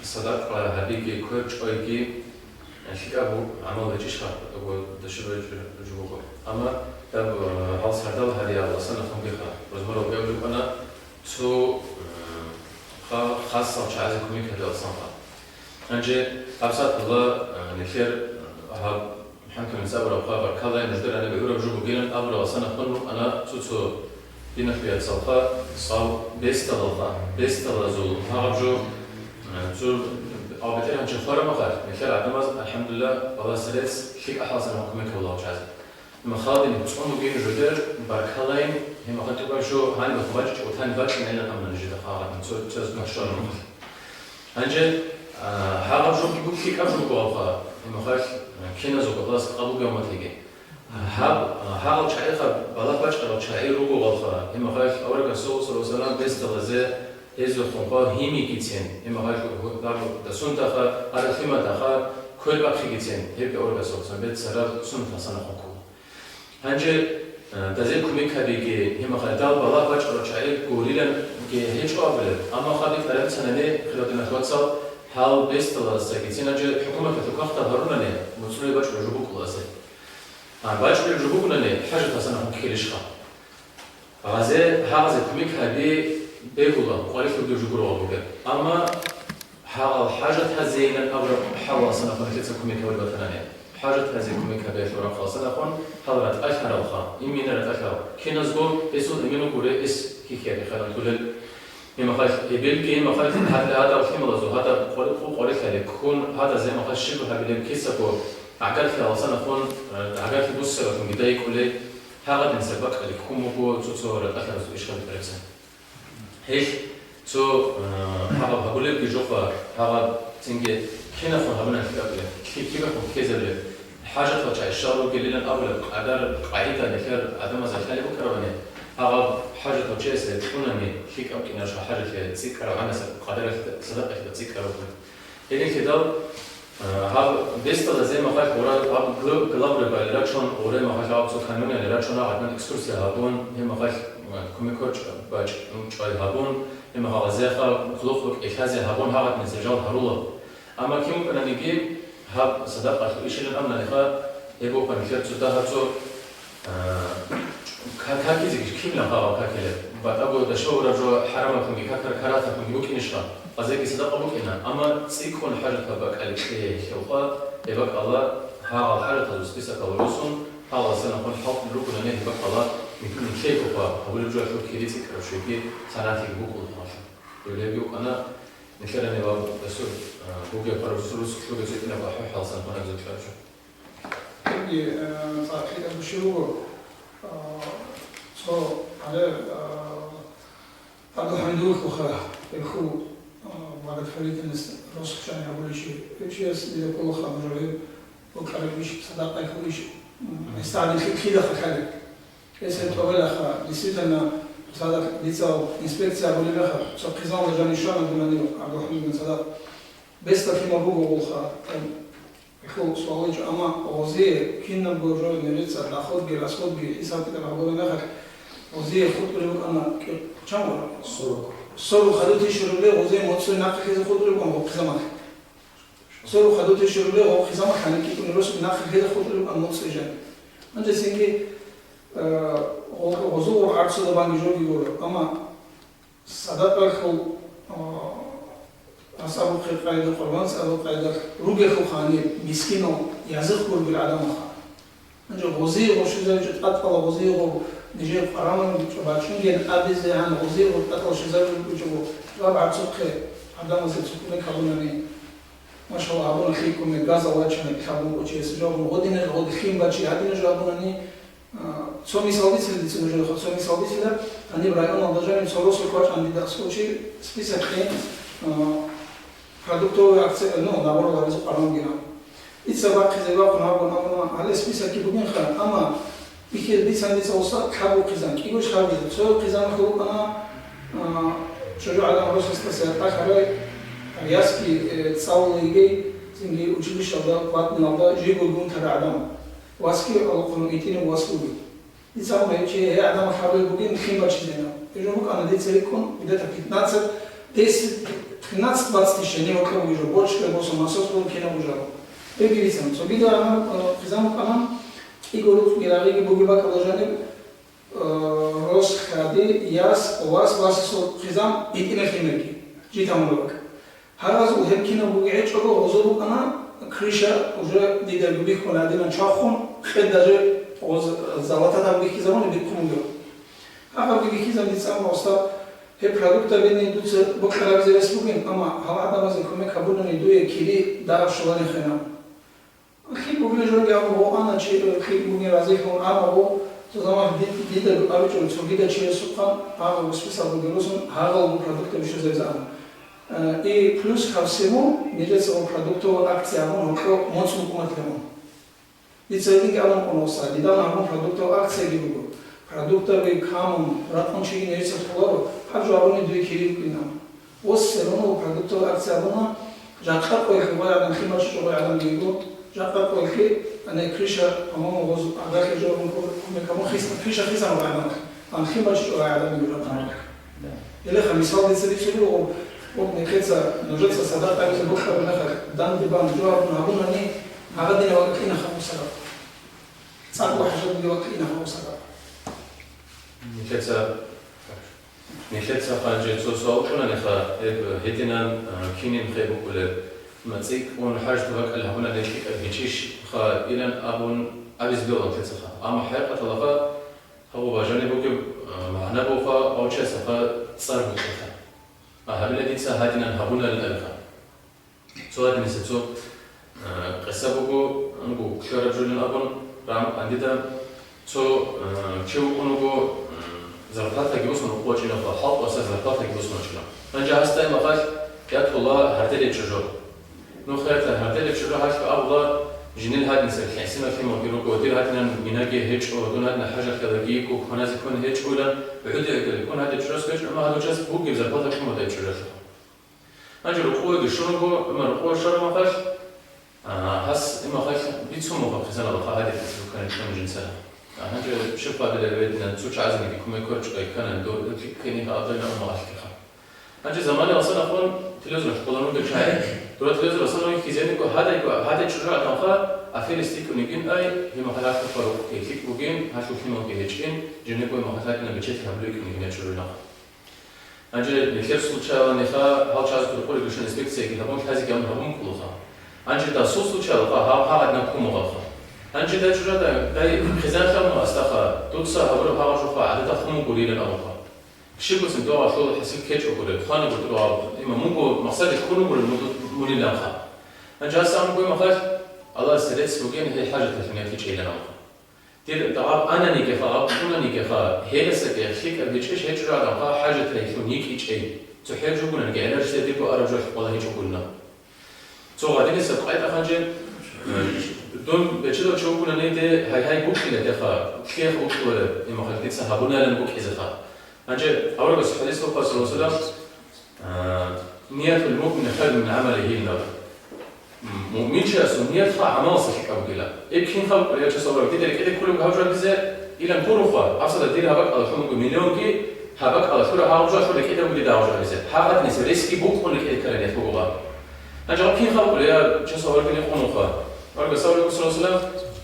садакъа гьабиги, квер чӀвайги, а, лъикӀаб гьу-, гӀамал гьечӀищха, дашвазе жо буго. Амма даб, а, гьал сардал гьариял асанахунгиха, розмарал гӀемрукъана цо, а, ха-, хасал чагӀазе кумек гьабиялсанха. Гьанже гьабсагӀаталда, а, нилъер, а, гьаб ХӀантумин сабураб хабар ккалай, нужер гьаниб гӀураб жо бугилан абурал асанахъун рукӀана цо-цо диналъул яцалха, цӀал бесдалалха, бесдалазул гьагъаб жо, э, цо, а, бетӀергьанчи хварамахъалъ, нилъер гӀадамаз, алхӀамдулиллагь, балас рецц лъикӀа хӀалсанахъ кумек гьабулагъчазе. Амма халдин цӀун бугин жодер баркалайин, гьеб махатӀуба жо гьаниб хъубачӀчӀ утани бачӀинайилан амма нижеда хагъадин цо, цо, цо, Гьанже, а, гьагъаб жоги буго лъикӀаб жо буго гьабха, гьеб мехалъ, а, киназего класс къабул гьабун батиги. Гьаб, а, гьагъал чагӀиха балагь бачӀарал чагӀи руго гьабха, гьеб мехалъ аварагас саллаллагьу гӀалайгьи ва саллам бесдалазе гьезухъун хъвал гьимикицин, гьеб мехалъ гьу-, гьаб дасунтаха, гьараб лъиматаха квер бахъигицин, гьебги аварагас саллаллагьу гӀалайгьи ва саллам беццараб суннат хӀасана хъукъу. Гьанже, э, дазие кумек гьабиги, гьеб мехалъ дал балагь бачӀарал чагӀи гуриланги гьечӀо абулеб, амма хадуб тарабицанани, хириял диналъул вацал, гьал бесдаласдагицин гьанже хӀукуматалъул кагътал гьарунани, моцӀролеб бачӀараб жо букӀунасе. А бачӀараб жо бугунани, хӀажат хӀасана хъун ккелищха? Гъазе, гьагъазе кумек гьаби бегула, къварилъулги жо гурого бугеб. Амма гьагъал хӀажат гьазейилан абураб хӀалалсанахъун нилъеца кумек гьабулеб батанани, хӀажат гьазе кумек гьабиялъул рахъалсанахъун гьал ратӀалъаралха, имина ратӀалъал, киназго гьесул имину гуре эс хихьиябихъе ратулел. Гьеб мехалъ эбелги, гьеб мехалъ гьадаб лъималазул гьадаб къварилъ-, къварилъали ккун, гьадаз гьеб мехалъ щиб гьабилеб кисаго гӀагарлъи гьалсанахъун, э, гӀагарлъи буссаралъунги дайикӀулей, гьагъадин сабакъали ккун буго цо-цо ратӀалъарасул ишхъаб бетӀерабцин. Гьелъ цо, э, гьабаб гьабулебги жоха, гьабаб цинги кинахъун гьабуна лъикӀаб, лъикӀаб ккезабулеб, хӀажатал чагӀи щал ругелилан абулеб къадар, къагӀида нилъер гӀадамазда лъалеб букӀарабани, гьабаб хӀажатав чиясе кьунани лъикӀаб кӀинарищха хӀажалъе цӀикӀкӀараб гӀанасеб къадаралъ садакъалъе цӀикӀкӀараб. Гьединлъидал, а, гьаб бесдалазе махалъ гъура гьаб гл-, главребали рачун, гъуре махалъ гьаб цо камионали рачун гьагъадин экскурсия гьабун, гьеб махалъ, а, кумекор чӀ-, бачӀ-, чӀвай гьабун, гьеб махалазеха хъулухъ букӀелъазе гьабун гьагъадин сержал гьарулаб. Амма кин вукӀананиги, гьаб садакъалъул ишилан амнаниха, гьеб вукӀана нилъер цо дагьаб цо, а, ка-, какизеги кибилан хъагъал какилеб. БатӀаго дашавураб жо хӀарамалъунги какараб карагьаталъунги букӀинищха? Къазеги садакъа букӀина, амма цӀикӀкӀун хӀажатаб бакӀалде кьеялъулха, гьеб бакӀалда гьагъал хӀажатазул списокалда росун, гьаласанахъун хӀалтӀун рукӀунани гьеб бакӀалда нилъ-, нилъеего хъва гьабулеб жоялъул кири цӀикӀкӀараб щвеги саналъиги букӀуна гьалъул. Гьеб лебги вукӀана. Нилъерани ва дасу, а, бугеб парусрус лъугӀизе инаб ахӀи хӀалсан гьунаб зуцӀарчӀо. Цинги, а, цӀакъ лъикӀаб щиб буго, а, цо гьале, а, АбдулхӀамидуллаха, гьелъул, а, благотворительность росхчани гьабулищи, гьев чияс дида кколаха нужер гьеб букӀараб иш, садакъаялъул иш, м, гьесда гьадин лъи-, лъида хъалалеб. Гьес гьеб тӀубалаха, действительно, цадахъ дица инспекция гьабулеб мехалъ, цо хъизамалда жанив щвана дунанив ГӀабдулхӀамидгун цадахъ. Бесдалъи ма буго гъулха, гьел суал гьечӀо, амма гъозие кинабго жо нижеца доходги, расходги хӀисаб-китаб гьабураб мехалъ, гъозие хутӀулеб букӀана кӀи-, чан гъура? Сорок. Сорок хадур тыщ рублей гъозие моцӀи нахъе хӀезе хутӀулеб букӀана гъоб хъизамалъ. Сорок хадур тыщ рублей гъоб хъизамалъ гьаниб кӀикӀунеб росу нахъе хӀезе хутӀулеб букӀана моцӀи жан. Гьанже цинги, э, гъо-, гъозул гъоркь гӀарцуда банги жоги гуро, амма садакъалъул, а, асабухъе къайда, къурбан цӀарал къайда ругелъулха гьаниб мискинал язихъ гургел гӀадамалха. Гьанже гъозие гъо щвезавичӀо тӀатӀала, гъозие гъо нижер къараман бачӀунген абизе гьан гъозие гъо тӀатӀала щвезавичӀого, гьаб гӀарцухъе гӀадамазе цо кумек гьабунани, машалла, гьабуна лъикӀ кумек, газал вачана лъабун кӀочиясе жо гьабун, гъодинал гъоди лъим бачи гьадинаб жо гьабунани, А, цо мисал бицила дица нужеда, цо мисал бицила, гьаниб районалда жаниб цо росулъ вачӀана дида случай, списокалъе, а, Продуктовый акция, ну, набор ларизу къармангина. Дица бахъизе бахъун гьабун абуна, гьале списокги бугинха, амма бихьизе бицан дица уса лъабго хъизан, кӀиго лъабго, цо хъизан хьулукъана, а, чӀужугӀадан росасда сертӀа харай, ясги, э, цӀалулей, цинги училищалда, платниялда жиго гун тара гӀадан. Васги алхъун итӀинаб вас бугин. Дица гьаб чи гьей гӀадамал хабар бугин лъим бачизейилан. Гьеб жо букӀана дица рикӀкӀун, где-то пятнадцать, десять, тринадцать, двадцать тысяч гьенив бокьа бугеб жо, бочка босун, насос босун кинаб бужарун. Гьебги бицана. Цогидал гӀадамал, э, хъизан букӀана, кӀиго рукъги рагъиги бугеб бакӀалда жаниб, э, рос, хьади, яс, вас, васасул хъизан, итӀина лъимерги. Жи тамураб бакӀ. Гьагъазул гьеб кинаб бугеб гьечӀого гъозо букӀана, крыша уже дида бихьун гьадинан чвахун, кьеда же гъоз-, залатадан бихьизабуни бихъун бугеб. Гьагъабги бихьизаб дица амма уста, гьеб продуктабине дуца бокьарабизе рес бугин, амма гьал гӀадамазе кумек гьабунани дуе кири дагьаб щоларин хвена. ЛъикӀ бугеб жоги абун гъо ана чи, лъикӀ бугин разилъун ана гъо, цо заман ди-, дида абичӀо, цогида чиясухъан, гьагъа восписал бугеб росун, гьагъал продуктаби щвезабизе ана. Э, и плюс ко всему, нилеца гъо продуктовая акция гьабун, гьоркьо моцӀ букӀунатилан. Дица гьединги абун къоноса, дидан гьабун продуктовая акцияги буго. Продуктаби камун, ракъун чиги нерицал хъуларо, гьаб жо абуни дуе кири букӀина. Ос все равно продуктовая акция буна, жакъа къоялъе гъой гӀадан лъим бачӀичӀо гъой гӀадан диего, жакъа къоялъе, ане, крыша, по-моему, гъоз агарлъи жо абун кумек гьабун, хис-, крыша хисарун гъой гӀадан, ан лъим бачӀичӀо гъой гӀадан диего жакъа. Гьелеха мисал дица бицунеб буго, вот нехеца нужеца садакъа гьабизе бокьараб мехалъ, данде бан жо абун гьабунани, гьагъадинав вакьина хабусараб. ЦӀакъго хӀажат бугев вакьина хабусараб. Нилъеца, нилъеца хъанчӀе цо суал кьунаниха, гьеб гьединан, а, кинин хай букӀулеб, ма цӀикӀкӀун хӀажат бакӀал гьабуна лъикӀаб гьечӀищха илан абун абизе бегьула нилъецаха. Амма хӀакъикъаталдаха гьаб бажани бугеб, а, магӀна бугоха, гьав чиясаха цӀар букӀиха. А гьабила дица гьадинан гьабуналин абиха. Цо гьадиниса цо, э, къиса буго, гьанго ккараб жолин абун, рагӀан къандида цо, э, чи вукӀун вуго, м, зарплатаги босун вачӀинавха, хӀалтӀуса зарплатаги босун вачӀинав. Гьанже гьасда имахалъ ятула гьарделеб чӀужу. Нухаятан гьарделеб чӀужу гьалъ абула, жинил гьадинсел хӀисиналъималги руго, дир гьадинан минаги гьечӀо, дун гьадинан хӀажалъалаги йикӀо, кваназе квен гьечӀойилан, гӀуди гӀекӀеликкун гьадин чӀужас гьечӀо, амма гьадин час бугеб зарплата кьун батӀа чӀужалъухъ. Гьанже рукъовеги щун вуго, амма рукъове щвараб махалъ, а, гьас имахалъ бицун буго хъизаналда хъа гьадин кьурканил кьун жинцана. А, гьанже щиб хъвадилел гьединан цо чагӀазеги кумек ккарчӀо кканан, дов ккени гьалдайна умагьалъгиха. Гьанже заманалъ санахъун телевизор хӀукъулан ругел чагӀи, дура телевизор санахъун хьизениго гьадайго, гьадай чӀужугӀатанха аферисти кӀунигин ай, гьимахалъ хӀухъа рукъги лъикӀ бугин, гьалъул лъималги гьечӀин, жинего имахалъ гьадинаб бечелъи гьабулеб кӀунигин чӀужугӀатанха. Гьанже нилъер случаялда нилъа гьал чагӀаз рукъулеб бищун инспекцияги гьабун, лъазеги гьабун, гьабун кколаха. Гьанже дасул случаялда гьав гьагъадинаб кумугъалха. Гьанже дай чӀужада, дай хъизан лъабун астаха, дуца гьабураб гьагъаб жоха гӀадада хъун гурилан абуха. Щиб буцин догъалъул хӀасил ккечӀо гуреб, хвана гуртӀугъаб, има мунго максаде хьун гуреб муниланха. Гьанже гьас абун бугеб махалъ, Аллагьас рецц бугин гьей хӀажаталъун ятичӀейилан абуха. Дир гьаб ананигеха, гьаб кьунанигеха, гьеласаги лъикӀаб гьечӀищ гьечӀо гьадинха хӀажатайилъун йикӀичӀей. ЦохӀел жугунаниги гӀеларжизе дирго араб жо хӀукъула гьечӀогуна. Цо гьадинисаб къайда хъанчӀе, дун бечедав чи вугунани де гьай-гьай букьила деха, лъех укьулареб, имахалъ дица гьабунайлан букӀизеха. Гьанже аварагас хӀадис букӀа, саллаллагьу гӀалайгьи ва саллам, А, «Ниятул муъмини хайрун мин гӀамалигьи», ин абу. М, муъминчиясул ниятха гӀамалалса лъикӀаб бугила. Эб кин халкъ я часалрав, дида рекӀеде кколеб гьаб жо дизе, илан гуроха, гьабсагӀат дир гьаб бакӀалда лъун буго миллионги, гьаб бакӀалда лъура гьаб жо лъур рекӀеде буго дида гьаб жо дизе. Гьагъадинис ресги букӀун рекӀеде ккараб ният буго гьаб. Гьанже гьаб кин халкъ я часалрав гьедин къунуха. Аварагас саллаллагьу гӀалайгьи ва саллам,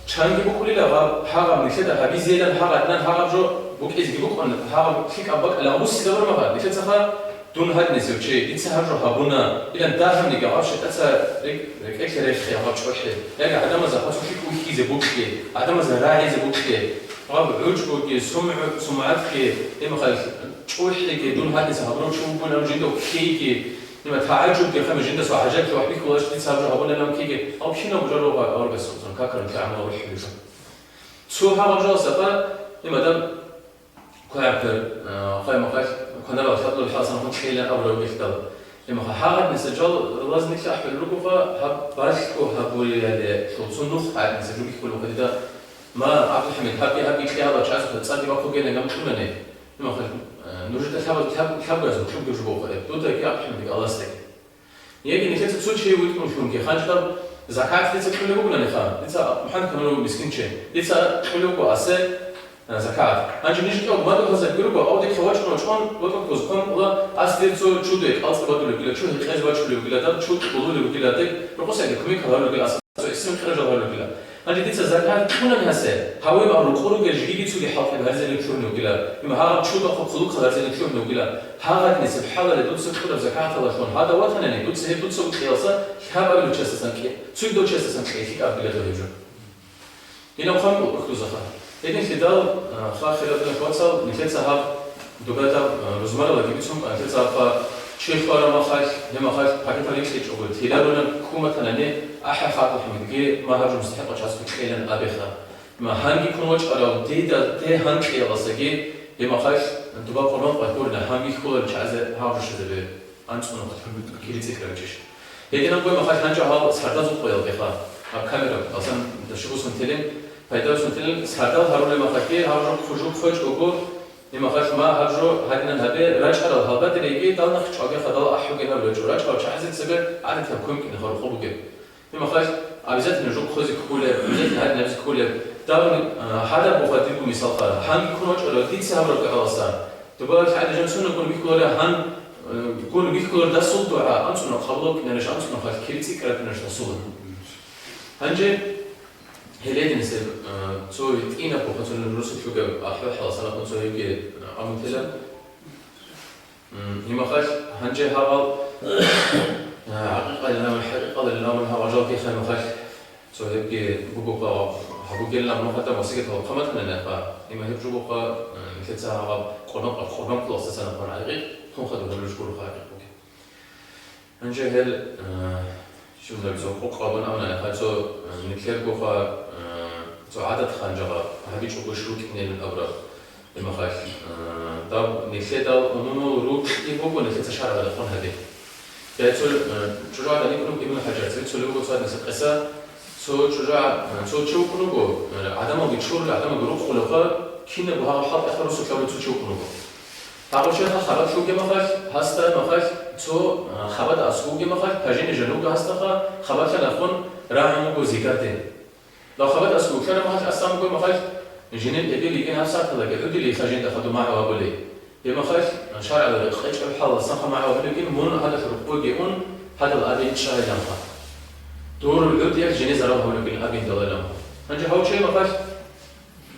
чанги букӀулила гьаб, гьагъаб нилъеда гьабизейилан гьагъадинан гьагъаб жо букӀизеги букӀун, гьагъаб лъикӀаб бакӀалда гьаб буссизабур магьа, нилъецаха дун гьадинисев чи, дица гьаб жо гьабуна, илан дагьабниги гьаб шайтӀаца рекӀ-, рекӀелъе рехе гьаб чӀухӀе, яги гӀадамазда гьаб цо лъикӀ вихьизе букье, гӀадамазда рагӀизе букье, гьаб гӀучӀгоги, сумгӀу-, сумгӀатги, имахал чӀухӀеги, дун гьадинса гьабурав чи вугун, жинда ккейги, Дима тагӀажубги хъами жинда цо хӀажатлъи вахӀбихьулаш дица гьаб жо гьабулилан ккеги, гьав кинаб жо рогъа аварагасулзан какаралъе гӀамал рухӀулеб жо. Цо гьаб жоялдаса дима дам кваяртер, а, хъай-махъалъ квадарал хӀадлу хӀалсан хӀун кьейилан абураб гьелдал. Гьебмехалъ гьагъадниса жал лазни лъахӀул ругоха, гьаб балъго гьабулеялъул цо нух гьагъадниса жуги хьулухъе дида, ма, ГӀабдулхӀамид, гьабги, гьабги кьегьал чагӀазухъе цӀаги бахъугейилан гам чӀунани. Гьебмехалъ, э, нужеда лъабаз-, лъаб-, лъабгазул чӀунги жугоха, э, дудаги ГӀабдулхӀамидги Аллагьасдаги. Яги нилъеца цо чи витӀун лъунги, ханчӀдаб закат дица кьулеб бугонаниха, дица МухӀаммад Камилов мискинчи, дица кьулеб буго асе, Закат. Гьанже ниж кӀал мадугьазабги руго, авдеги вачӀун-вачӀун, ватӀа ккоз хъван ккола, ас дир цо чудуе кӀалцӀи батулеб бугила, чу гьекъезе вачулеб бугила, даб чу кьулулеб бугила, даб рокъосаги кумек гьарулеб бугила, ас цо исрин кьира жал гьарулеб бугила. Гьанже дица закат кьунани гьасе, гьаве ма рукъу ругел жиги цоги хӀалтӀи гьаризабил лъугьун вугила, има гьагъаб чудахъо хъулухъ гьаризабил лъугьун вугила. Гьагъадниса хӀалале дуца кьураб закаталда лъун гьадав ватанани, дуца гьеб дуца вукьиялса лъабабилев чесасан кье, цугдав чесасан кье, лъикӀаб билалъул гьеб жо. Динав хъван кӀулухъ дузаха. Гьединлъидал, а, ха, хирал динахъ вацал, нилъеца гьаб дугадаб, а, рузмаралаги бицун, а, нилъеца гьаб ха чи хвараб махалъ, гьеб махалъ пакетал рикьичӀого, тиларунаб куматанани ахӀи хатӀухӀмидги ма гьаб жо мустахӀикъав часго кьелан абеха. Ма гьанги ккун вачӀарав дида те гьан кьеяласаги, гьеб махалъ дуба къурбан къватӀурна гьанги хьуларел чагӀазе гьав жо щвезабе. АнцӀунухъ кири цӀикӀкӀараб чӀищ. Гьединабго махалъ гьанже гьал сардазул къоялдеха, гьаб камера, алсан даши бусун телин, пайда бусун телин, сардал гьарулеб махалъги, гьаб жо хъужу хъвечӀого, гьеб махалъ ма гьаб жо гьадинан гьабе, рачӀарал гьалбадереги, дал нахъ чӀвагеха, дал ахӀугенаб рачӀо, рачӀарал чагӀазе цебе гӀадатаб кумкӀин гьарухъо бугеб. Гьеб махалъ обязательно жо хъвезе кколеб, обязательно гьадин гьабизе кколеб. Дагъун, а, гьадаб буха дирго мисал ха. Гьанги ккун вачӀарав дица гьабураб дугӀаласа. Дуба лъагӀел жан сунна гун бихьуларев гьан, э, гун бихьулар дасул дугӀа, анцӀунаб къабул букӀинарищ, анцӀунаб хал кири цӀикӀкӀараб букӀинарищ расулан. Гьанже гьелединсеб, э, цо гьитӀинаб буха цо русулъугеб ахӀвал-хӀал санахъун цо гьебги, э, абун тела. М, имахалъ гьанже гьавал, а, гӀакъикъалилан, хӀакъикъалилан гьавал жалги хаймахалъ, цо гьебги бугоха, гьабугелилан мухӀкан васигатал хъаматанани хъа. Има гьеб жугоха, м, нилъеца гьавал къурбан, къурбан кколасдасан хъван гӀайгъи, хъунха дугьалулищ гуроха гӀайгъи бугеб. Гьанже гьел, э, щунда цо къокъ абун абуна, гьай цо, э, нилъергоха, э, цо гӀадат ханжагъа гьабичӀого рукӀинелин абураб имахалъ, э, даб нилъедал умумул рукӀи буго нилъеца шаргӀалда хъван гьаби. Я цо, э, чӀужугӀадан йикӀун буго Ибн ХӀажар, цо цолев буго цо гьадиса къиса, цо чӀужугӀад, э, цо чи вукӀун вуго, э, гӀадамалги чурла, гӀадамалги рукъулевха, кинабго гьав хӀалтӀиха русулъ гьавулев цо чи вукӀун вуго. Гьагъучаха хабар лъугьуге махалъ, гьасда махалъ, цо, а, хабада аскӀуге махалъ, пажине жануга гьасдаха, хабар лъанафун рагӀун вуго зигарде. Дав хабада аскӀуг лъана махалъ, асан вуго махалъ, жинин эбел йигин гьаб сахалаги гӀудили хажинда хадуб магӀу абули. Гьеб махалъ, шаргӀалда къечӀеб хӀалалсан магӀу абулебгин, мун гьадалъ рукъоги ун, гьадал абин чӀайиланха. Дур гӀудиялъ жине зарал гьавулебгин абин далайиланха. Гьанже гьав чей махалъ,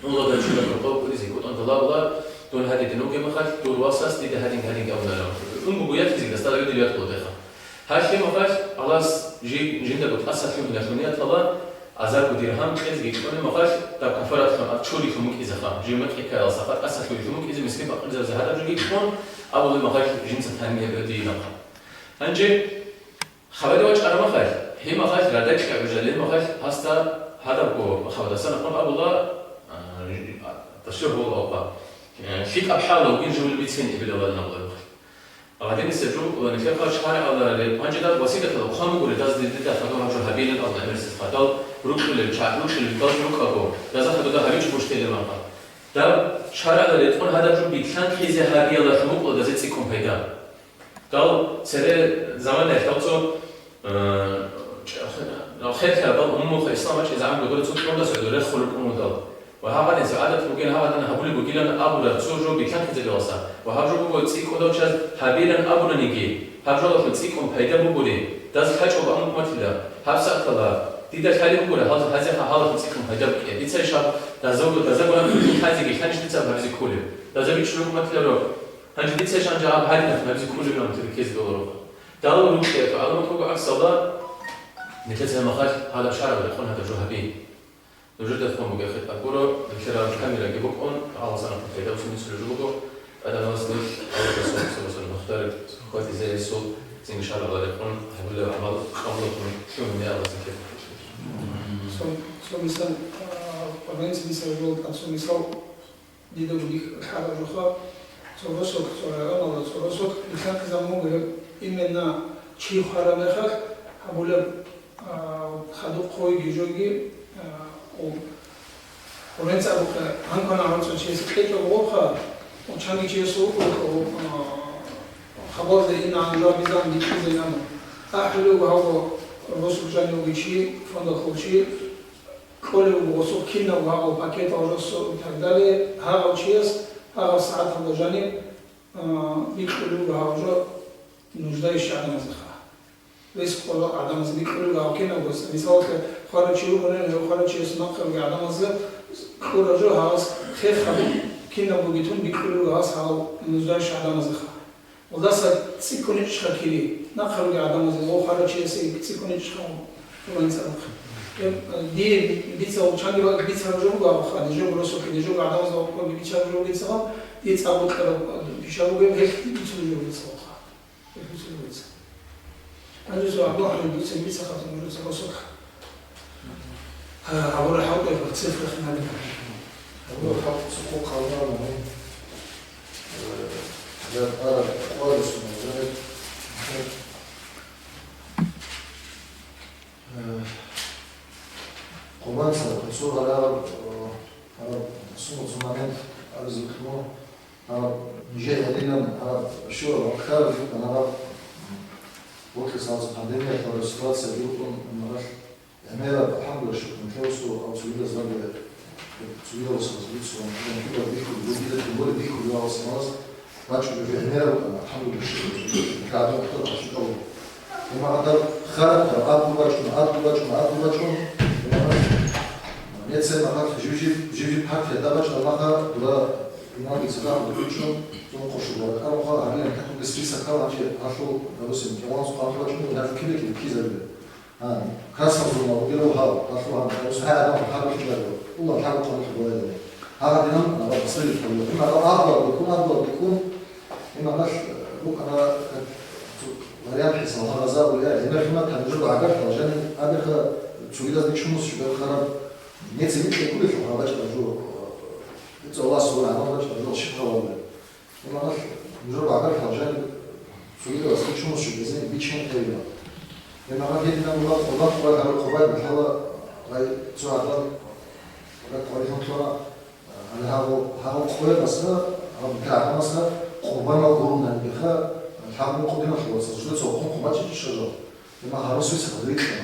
Мугьладав чула рукъов кӀудизе кӀутӀун талабула, дун гьадин вугеб махалъ, дур васас дида гьадин-гьадин абунарав. Ун буго ятизе гасдала гӀодил ятулатеха. Гьалъе махалъ, Аллагьас жи-, жиндаго тӀаса лъугьиналъул нияталда, азарго диргьам кьезеги кьолеб махалъ, даб кафаратлъун ат чурилъун мукӀизеха, жив мекъи ккаялсаха, тӀаса лъугьиналъун мукӀизе мискин-пакъирзабазе гьадаб жоги кьун, абулеб махалъ жинца танмияб гӀодииланха. Гьанже Хабаде вачӀараб махалъ, гьеб махалъ радакь гӀужалеб махалъ гьасда гьадабго хабадасан ахъун абула, а, ташрихӀ гьабула авкъа, э, лъикӀаб хӀалалгун жугьул бицин эбелалан абула махалъ. Гьадинисеб жо букӀула нилъер хъарч гьаргӀаларали, гьанжеда васигатала хъван бугури даз дирдида хадур гьаб жо гьабилан абула гӀемерисез хадал рукьулел чагӀ, рукьулел даз рукӀаго, даза хадуда гьабичӀо буштелер махалъ. Даб шаргӀалда рекъон гьадаб жо битлъанхъизе гьабиялалъун букӀула дазе цӀикӀкӀун пайда. Дал цере заманаялъ дал цо, э, херлъараб дал умумулха ислам бачӀине загӀан годора цо кьурдасда рехулеб умудал. Ва гьагъадинца гӀадат бугин, гьагъадин гьабулеб бугилан абураб цо жо битлъанхъизабиялса. Ва гьаб жо буго цӀикӀкӀун дав чияс гьабилан абунаниги, гьаб жолалъун цӀикӀкӀун пайда бугури. Даз лъачӀого амру куматила, гьаб сахътала, дида лъалеб бугура гьал-, гьазеха гьалалъун цӀикӀкӀун пайда букӀин. Дица иш гьаб даза-, дазагураб хӀинкъазе гилъанищ дица гьабизе кколеб? Даза бичӀчӀулеб куматиларо. Гьанже дица иш гьанже гьаб гьадинаб гьабизе кколебилан тиркезе доларо. Дала рукьиялъул гӀаламат буго гӀаксалда, нилъеца гьеб махалъ гьадаб шаргӀалда рекъон гьадаб жо гьаби. Нужеда хъван бугеб хитӀаб гуро, нилъерал камераги букӀун, гьаласанахъ пайда босун нилъер жо буго, тӀадегӀанас нилъ Аллагьасул, Аллагьасул мухтараб хьвадизе гьесул цинги шаргӀалда рекъон гьабулеб гӀамал къабулабун лъугьине Аллагьас нилъер. Цо, цо мисал, а, къванинцин мисал, жо, цо мисал, Дида гудих хӀараб жоха, цо росулъ, цо районалда, цо росулъ, нилъер заман буго гьеб, Именно чи хвараб мехалъ гьабулеб, а, хадуб хъойги жоги, а, у, гьоренцӀа абухъе, гьанкъана гьорцӀа чиясе кьечӀого гъорха, у чанги чиясул, у, у, а, хабалде инан жо бизан бикьизейилан. АхӀулев гьавго росулъ жанивги чи, фондалъул чи, кьолев гъосул кинав гьавго пакетал жосо и так далее, гьагъав чияс гьагъав сагӀаталда жанив, а, бикьулев гьав жо нуждающий гӀадамазеха. Рес ккола гӀадамаз бикьулел гьав кинабго, мисалалъе, хварав чи вугони, гьев хварав чияс нахъе ругел гӀадамазда кьураб жо гьас хехаб кинабго битун бикьулел гьас гьал нуждающий гӀадамазеха. Гьелдаса цӀикӀкӀун ичӀха кири, нахъе ругел гӀадамазда ва хварав чиясе цӀикӀкӀун ичӀха гьев гьоренцӀа нахъе. Э, дие бицал, чанги бицараб жо буго абуха, дижо росулъе, дижо гӀадамазда ва хварав бичараб жо бицал, дие цӀакъ букьараб пиша бугеб, гьелъ бицунеб жо бицалха. Гьанже цо Абу Гьаниб дуцин бица хатун гьуруца росулъ. Гьабура хӀалкӀве цифра хинабина. Гьабура хӀалкӀ цо хъалнавана, э, я ара къварисуна, я, э, Къурбан цо, цо гьарараб, э, гьараб сумма цо момент абизе кьуна. Гьаб, нижер гьединаб, гьаб, щуаб, гьаб ккараб жо, гьаб, вокьи салцӀ пандемиялъ гьаб ситуация букӀун, гьаб, гӀемераб, алхӀамдулиллагь, шукру, нилъер росу, гьаб цогидаз лагъе, цогидал росу бицун, гьаб бихьулеб бугила, тем более бихьулеб гьаб самалаз бачӀунеб жо гӀемераб букӀана, алхӀамдулиллагь, шукру, нилъер гьадин ахтар гьаб щиб кӀалун. Гьеб магӀнада хараб, гьаб, абу бачӀун, абу бачӀун, абу бачӀун, гьеб магӀна, нецер магӀна жив-жив, жив-жив партия дабачӀараб маха, дура, Имамги цадахъ букӀинчӀо, цӀун къошула ракӀаруха, гьарилан какуги списокал гьанже гьалъул, допустим, кӀалгӀанасул къанлъи бачӀунеб, гьанже кибе-кибе ккизабила. А, красный зона бугеб гьав, гьалъул гьанже, гьалъул гьай адам гьаб ккизабила. Улан лъабго къанлъи бугеб. Гьагъадинан, ва басрили хъалила. Кун агъа агъа букун, агъа букун. Има гьалъ, э, букӀана, как, цо вариант хӀисаб гьагъаза уя, гьебмехимат гьанжеба гӀагарлъа, жани абиха цогидаз бичунус жугар хараб. Нецин кьекулелъул гьабачӀа жо, э, Аллагьас гьур гӀадамал рачӀарал щиб гьавалда. Имамалъ нужер багъар хъалжан цогидал аскӀов чӀумус жо безин бичин хъейила. Имамалъ гьединаб бугеб къурбан къурай гьару къурбай бихьала гъай цо гьадал ракӀ къварилъун лъуна, гьале гьагъу, гьагъу къоялъа, гьаб бихьа гьадамазда къурбанал гурундани бихьа, лъабго къудиналъувалца жуца хъун хъумачӀичӀищ жо. Има гьарусица гъадриклъана.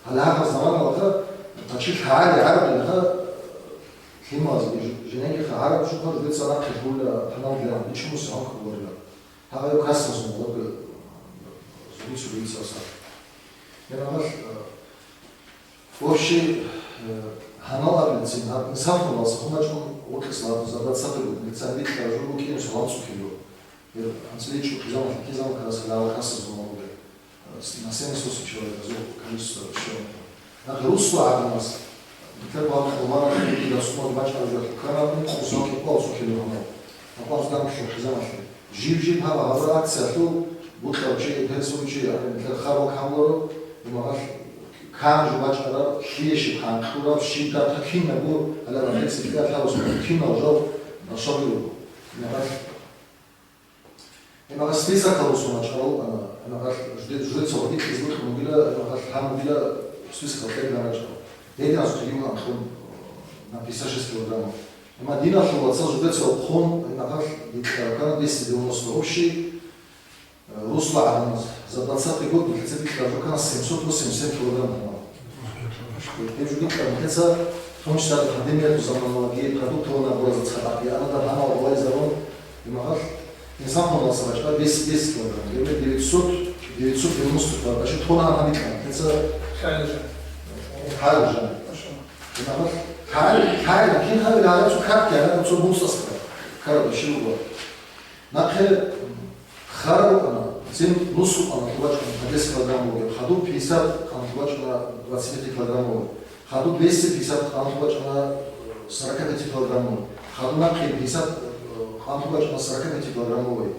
Гьале гьагъаб заманалда гъачи лъагӀали гӀарабилха, лъималазе жинеги гьараб жугьа жугьуца нахъе лъугьула, гьанал диран, бичун мусулман кколарила. Гьагъа красный зона лъабго зугьуцу бугица сар. Яна гьалъ, э, вообще, э, гьанал абилцин, гьаб инсанлъун валса хъумачӀун вукьес ладуза, двадцатый год, лицан бикьа жугьу кӀиямса ванцӀухъе. Гьеб анцӀила чӀухъизаб, лъикӀизаб, касалъала касазул гьабулеб, э, с-, на семьдесят восемь человек, азул количество, всё. Нахъе русла гӀадамаз, бетӀер бан къурбан хӀинкъи дасумал бачӀараб жо хӀукана, ункъо сокьи къвал сокьи лугьана. Накъван здан чӀухъизабалъе. Жив-жив гьаб гьабура акциялъул, бутӀа чи, эпер цо чи, гьаниб бетӀер хабал камларо, имагъалъ кан жо бачӀараб, лъие щиб хъан кьураб, щиб датӀа кинабго, гьале рахъица кьиялъ гьабус кинал жал нашаби руго. Имагъалъ Гьеб списокалъ росун рачӀарал, а, гьеб жуде-, жуде цо гьадин хӀизбу кьун бугила, гьеб гьанбила списокалъ кьеги рачӀарал. Гьединас хъугьиб анлъун, а, на пятьдесят шесть килограммов. Гьеб диналъул вацал жуде цо хъун, гьеб декӀараб ккана двести девяносто общий, а, русла гӀадамаз. За двадцатый год нилъеца бикьараб жо ккана семьсот восемьдесят семь килограмм гьанав. Гьеб жо бикьараб нилъеца, в том числе пандемиялъул заманалдаги, продуктовый наборазда цадахъ, я ана дагь гьанав валай зарун, имагъалъ, инсан хъуналъа бачӀа десять, десять килограмм, гьеб девятьсот, девятьсот девяносто килограмм, значит, тонна гьанав бикьараб нилъеца. ХӀалижан. ХӀалижан. Машалла. Имагъалъ, хӀал-, хӀал-, кин гьабил гьарацу капки, гьарацу муцӀаска. Караб щиб буго. Нахъе хара букӀана, цин нус къанлъи бачӀана, десять килограмм бугеб, хадуб пятьдесят къанлъи бачӀана, двадцать пять килограмм бугеб, хадуб двести пятьдесят къанлъи бачӀана, сорок пять килограмм бугеб, хадуб нахъе пятьдесят къанлъи бачӀана, сорок пять килограмм бугеб.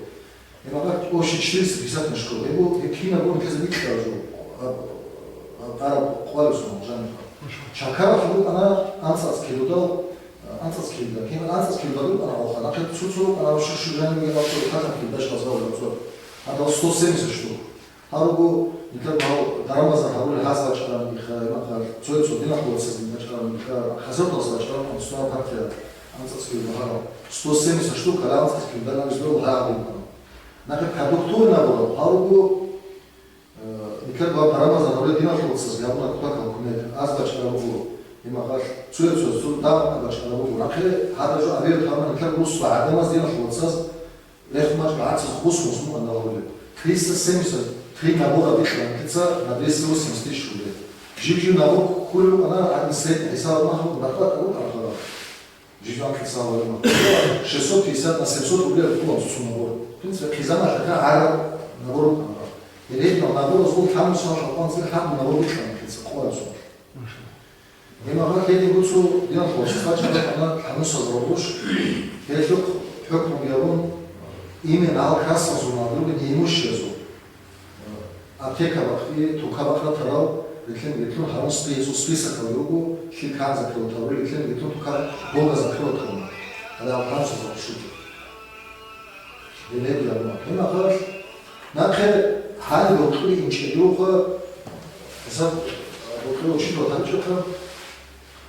Имагъалъ общий четыреста пятьдесят мешков. Гьеб, гьеб кинабго нилъеца бикьараб жо, а, а, къараб къварисун жанибха. Чакаралъ букӀана анцӀац килодал, анцӀац килда. Кин анцӀац килда букӀана гьалха. Нахъе цо-цо рукӀана, щу-щу жанибги гьалха, хъатаб килдаш базал рацӀцӀад. Гьадал сто семьдесят штук. Гьаб буго, нилъер гьав дарамазар гьабулел гьаз бачӀараб мехалъ, имахъалъ, цояв цо диналъул вацазде бачӀараб мехалъ, хасияталъ бачӀараб анцӀцӀал партия анцӀцӀаскил багьарал. Сто семьдесят штук гьале анцӀцӀаскил данабиз дол гьагъаб. Нахъе продуктовый наборал гьаб буго, э, нилъер гьав дарамазар гьабулел диналъул вацазде гьабуна кутакаб кумек, аз бачӀараб буго, имахъалъ, цояв цо цо дамахъа бачӀараб буго. Нахъе гьадаб жо абияб гьабуна нилъер русла гӀадамаз диналъул вацаз Рехун бачӀун гӀарцаз хусмус мукъана гьавулеб. Триста семьдесят три набора бихьана нилъеца на двести восемьдесят тысяч рублей. Жив-жив набор кколев вукӀана, гьадин средний хӀисаб махалъ баркьа тӀагӀун архарал. Жив-жив анлъи цаларев махалъ. Шестьсот пятьдесят на семьсот рублей ккола цо набор. В принципе, хъизан-хъизан гӀараб набор вукӀана. Элегнал набор зул лъабнусал хӀалкъанцӀил хӀакъ набор бихьана нилъеца къоялъул. Гьеб магъа гьедин буцу диналъул вацаз бачӀараб букӀана лъабнусаз рогъуш, гьелъухъ хӀукму гьабун, именно гьал красный зоналда ругел неимущеязул, аптека бахъи, тука бахъ ратарал, рилълъин-рилълъун гьарун спи-, списокалда руго, лъил кан закрывать гьабурел, рилълъин-рилълъун тука бога закрывать гьабуна. Гьале гьал лъабнусаз рогъуш руго. Гьеб гьабуна. Гьеб магъа нахъе гьале бокьулеб инчӀеб буго, гьесаб бокьулев учитель ватанчӀухъа,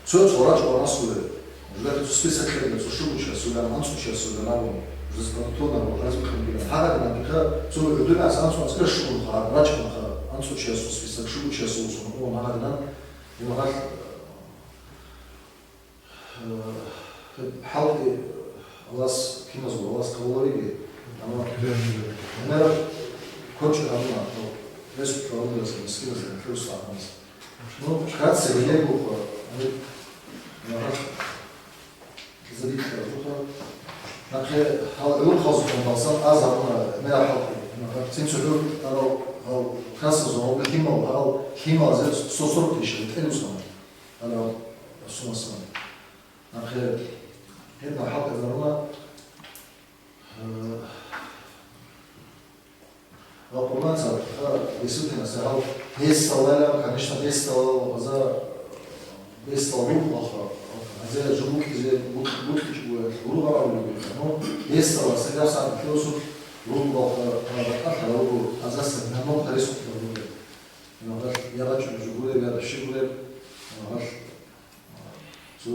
цо цо рачӀ ванасуле, жидахъе цо список кьеги, цо щуго чиясулан, анцӀго чиясулан абун, жидеца продуктовый набор гьаризе кьун бигьан. Гьагъадинабиха цо гӀодинас анцӀго анцӀила щугун ха, рачӀун ха, анцӀго чиясул список, щуго чиясул сон, о, гьагъадинан, имагъал, э, хӀалкъи Аллагьас киназул, Аллагьас къабул гьабеги, амма гӀемераб кочӀи гьабуна, ну, ресурс гьабуна, мискиназда, хирусда гьабуна. Ну, вкратце, гьеле буго, гьаниб, нахъ, кизабикьа буго. Нахъе гьал гӀурхъазухъун балсан аз гьабуна, мера хӀалкъи, нахъ, цин цо гӀур, гьал, гьал, красазухъун, гьал лъимал, гьал лъималазе сто сорок тысяч гьетӀе бусана. Гьал, гьал, сумасан. Нахъе, гьеб нахъ хӀалкъи гьабуна, э, Ва къурбан цадахъ, ха, действительно, сагъал гьесдалайилан, конечно, гьесдалал гьаза, гьесдал рухӀалха, гьаза жо букӀизе, букь-, букьичӀого гьургъа абулеб бугеб. Ну, гьесдала, сагъал сагъал философ рухӀалха, ха, батӀалъа руго, гьазаса гьанон харис хутӀа руго. Имагъал я бачӀун жо гуреб, я щиб гуреб, имагъал, цо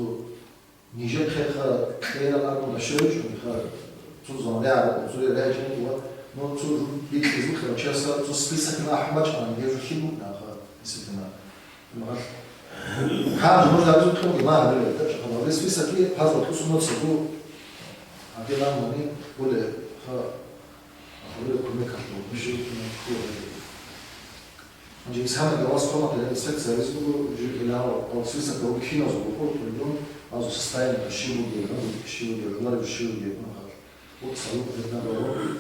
Нижехъеха кьерал абун башевичӀунха, цо зонрягӀ, цо регӀичӀун ва, но цо бикьизухъе вачаса, цо списокна ахӀмачӀан, гьев жо лъим букӀнаха, действительно. Магьал. Хъа, нужда абизухъе ма гьабиле, да, чахъа, ва списоки пазла тусуна цогу, абилан мани, буле, ха, ахуре кумекалъул, мижи кумекалъул. Гьанже исхӀамил авас хъвана, инспекция гьабиз буго, жив гьеларал, гьав списокалда вукӀиназул букӀун, гьазул состояние щиб бугеб, гьазул щиб бугеб, гьеларев щиб бугеб, ну, гьал. Вот салут гьеб наб гьабун,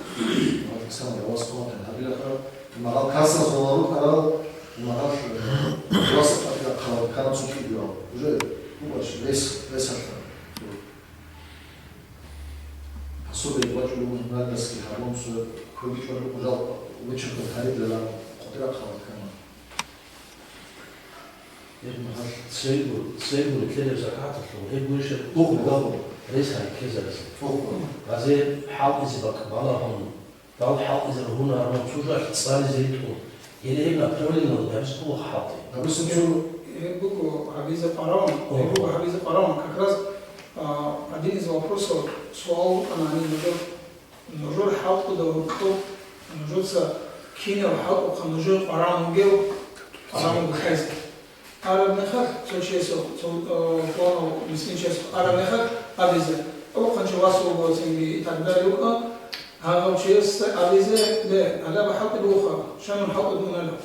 гьал исхӀамил авас хъвана гьабилаха, магьал касса золару къарал, магьал, э, класс хъатира хъалал канал цукьи дивал. Уже, ну, вес, вес гьалъа. Особенно вачӀун журналистский гьабун, цо квеги чӀван жал виччан гьарилалан къотӀира хъалат ккана. Гьеб магьал цейгу, цейгу ккелеб закаталъул, гьеб гурищ бугъ бугъ. Рес гьариккезарасе. Бугъ бугъ. Базе хӀалтӀизе бакӀ балагьун, дал хӀалтӀизе ругьунарун, цо жо цӀализе ритӀун, гьеле гьеб направлениялда гьабиз бугъ хӀалтӀи. Допустим, цо гьеб буго гьабизе къваригӀун, О. Гьеб буго гьабизе къваригӀун, как раз А, один из вопросов, суал вукӀана гьаниб нужер, нужер хӀалтӀуда гьоркьоб нужеца кинав хӀалтӀухъа нужер къваран вугев, къваран вугев хӀезе. Араб мехалъ цо чиясухъ, цо, э, хванав мискин чиясухъ араб мехалъ абизе, гьев хъанчи вас вуго цинги и так далее вукӀа, гьагъав чиясда абизе, ле, гьалаба хӀалтӀи бугоха, щай мун хӀалтӀуда унела?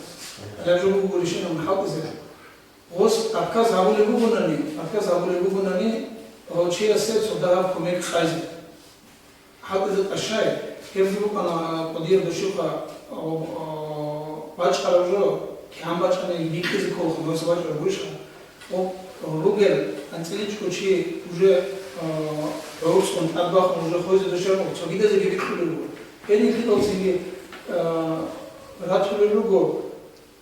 Гьалаб жо буголи щай мун хӀалтӀизе? Гъос отказ гьабулеб бугонани, отказ гьабулеб бугонани, гьав чиясе цо дагьаб кумек къайзе. ХӀалтӀизе тӀашай, гьебги букӀана кӀудияб душихъа, о, о, бачӀараб жо, кигӀан бачӀани бикьизе кколха, гьанса бачӀараб гурищха. О, ругел, анцӀиличӀго чи уже, о, гӀурцӀун тӀадбахун уже хвезе душарго, цогидазеги бикьулел руго. Гьединлъидал цинги, о, ратулел руго.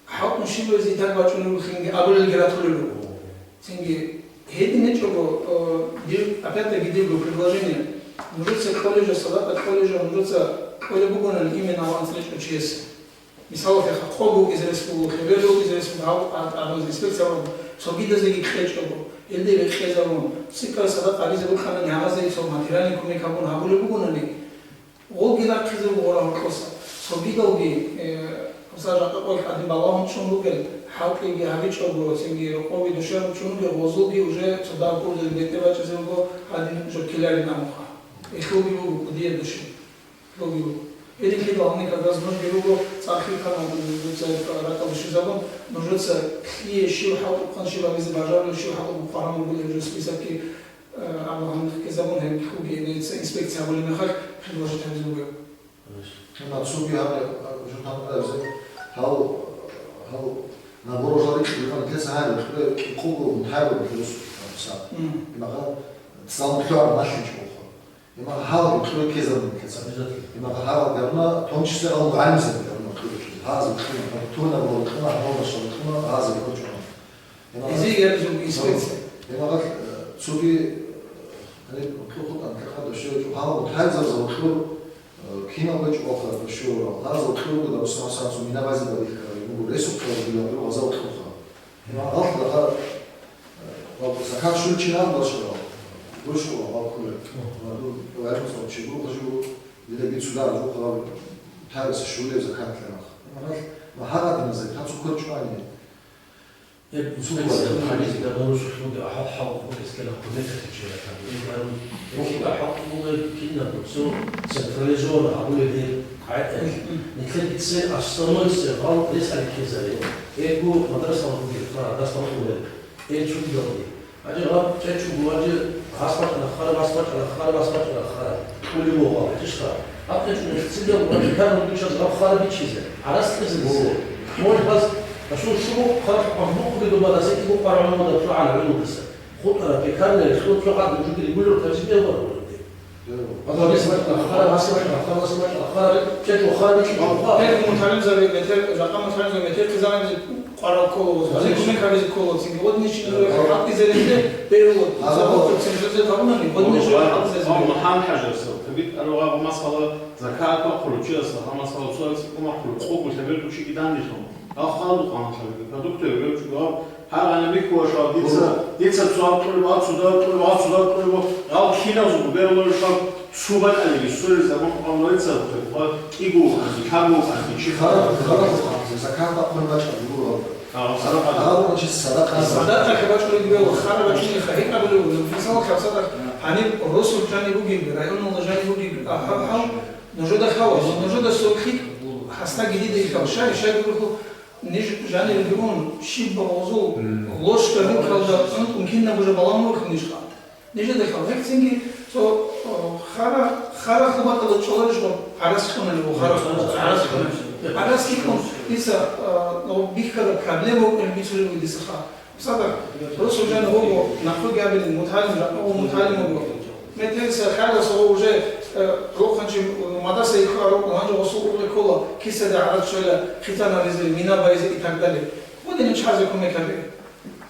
ХӀалтӀун щибазе таг бачӀунеб бугинги абулелги ратулел руго. Цинги гьедин гьечӀого, э, дир, опять-таки дирго предложение. Нужеца кколей жо, садакъа кколей жо, нужеца Гьеле бугонани именно аванс речӀчӀев чиясе. Мисалалъе, къо букӀизе рес буго, хебер букӀизе рес буго, гьав а-, абузе инспекция гьабун, цогидазеги кьечӀого, гьелде рекъезабун, цӀикӀкӀараб садакъа гьабизе букӀанани гьагъазе цо материальный кумек гьабун гьабулеб бугонани, гъолги рахъизе буго гъоркьоса. Цогидалги, э, гьабсагӀат жакъа къоялъ гьадин балагьун чӀун ругел, хӀалтӀиги гьабичӀого, цинги рокъовги душарун чӀун ругел, гъозулги уже цо дагьаб кӀурдали бетӀер бачӀизе буго, гьадин жо ккеларин абунха. Эхолги буго кӀудияб души. Гьединлъидал гьаниб как раз нужги руго, цӀар хиркана, нужеца ракӀалде щвезабун, нужеца лъие щив хӀалтӀухъан щиб гьабизе бажарулев, щив хӀалтӀухъан къваригӀун вугилан, нужер списокги, э, абун гьаниб ккезабун, гьеб хӀуги гьеница инспекция гьабулеб мехалъ предложить гьабизе бугеб. Гьеб цоги гьаб, журналист абизе, гьав, гьав наборалда рикӀкӀад, нилъеца гьаб, кье-, кӀикъого унтайбан русу, написал. Мгм. Имаха, цалун лъугӀараб малъичӀого. Имаха гьалаги кьуе ккезабун ккеца. Обязательно. Имаха гьалаги гьабуна, в том числе гьал мугӀалимзаби гьабуна кьуе ккезе. Гьазул кьуна, тунаб гьал кьуна, гьал машгьурал кьуна, гьазул кьучӀуна. Имаха Эзиги гьабизул инспекция. Имаха, э, цоги, э, гьаниб кьу хутӀан кьакъа дошуе чӀу. Гьал мутагӀилзабазул кьур, э, кинал бечӀ вахъа дошуе. Гьазул кьурго да Руслан Сансу мина базе бадихъ ккараб, ну, ресурс ккараб дила гьазул кьурха. Имаха гьалъ дахъал Ва закат щулчи нагъ бачӀарал, гурищ ва гъалккула. Ва ду вагӀза чи гурухъа жо, дида бицунар жо гъав, тараса щулев закат ленах. Ва гьагъадина закат цукъор чӀвани. Э, цукъор инспекция чӀвани. Хадис да гъурущ лъуги, ахӀал хӀал хъуб эскела хъубе катичера там. Э, гъару, э, кида хӀал хъубе кинаб цо централизованно гьабулеб гьеб къагӀида. Нилъеде цен основной цен гъал рес гьариккезаре. Э, гу мадрасала бугеб, ха, мадрасала бугеб. Гьел чугидалги. Гьанже гьаб чӀечӀого гьанже гьас бачӀана хара, гьас бачӀана хара, гьас бачӀана хара. Кьулев вугъав, гьечӀищха? Гьаб чӀечӀого гьелцинги гьанже пекарал бичаз гьаб хара бичизе, гӀарац кьезе дизе. Мол гьаз, гьасул шугъу хара мухъги доба дасекӀи букъараб гӀумруда лъугӀана гӀумрудаса. ХутӀараб пекарнери лъур цо гьадин жугили гуллур тавсине гьабураб гьури. Гьаб гьес бачӀана хара, гьас бачӀана хара, гьас бачӀана хара, чӀечӀого хара бичӀчӀо. Гьел мутагӀалимзаби метер, жакъа мутагӀалимзаби метер хъизаназе къварал ккола, гьазир кумек гьабизе ккола, цинги гъодинищ хӀалтӀизе рехе берула, загъорцин жезе тавунани, гъодинищ хӀалтӀизе. Гьав МухӀаммад ХӀажасул, кабит арогъаб масала закат бахъулев чиясда, гьаб масала цоясе кумек гьабулев, къого лъабер тӀучӀиги данделъун. Гьав халкъ къамат лъабиги, продуктовый гьев чӀугав, гьагъана бихьулаха, дица, дица цо гьаб кьулеб, гьав цо дагьаб кьулеб, гьав цо дагьаб кьулеб, гьав киназего беруларищ гьаб цо бакӀалиги, сурел заман къвалорица, ва кӀиго вукӀанги, лъабго вукӀанги, чи хара, хара вукӀанги, закат бахъун бачӀараб гуро гьав. Гьав садакъа. Гьав чи садакъа. Садакъа хабачӀулеб гуро, хара бачӀунеха, гьикъабулев, мисал, хаб садакъа, гьаниб росулъ жаниб бугеб, районалда жаниб бугеб, ахӀа, гьав, нужеда хала, нужеда сорхи, хасда гидида ихал, шай, шай гуруху, Ниж жанир гьун, щиб гъозул, ложка вилкалда цӀунтӀун кинаб уже балагьун вухинищха? Нижеда хал гьебцинги цо, о, хара, хара хабатала чӀоларищ гъо гӀарас кьунани, о, хара, гӀарас кьунани. ГӀарас кьун, дица, а, о, бихьара проблема вукӀин бицунеб дица ха. Садак, росулъ жанив вуго, нахъуги абилин, мутагӀалим, ракъа вуго, мутагӀалим вуго. Метерса хӀалас ва уже, э, роханчи, э, мадраса ихъа рукъу, гьанже гъосул ургъи ккола, кисада гӀараб щвела, хитанаризе, мина байзе и так далее. Гъодин чӀазе кумек гьабе.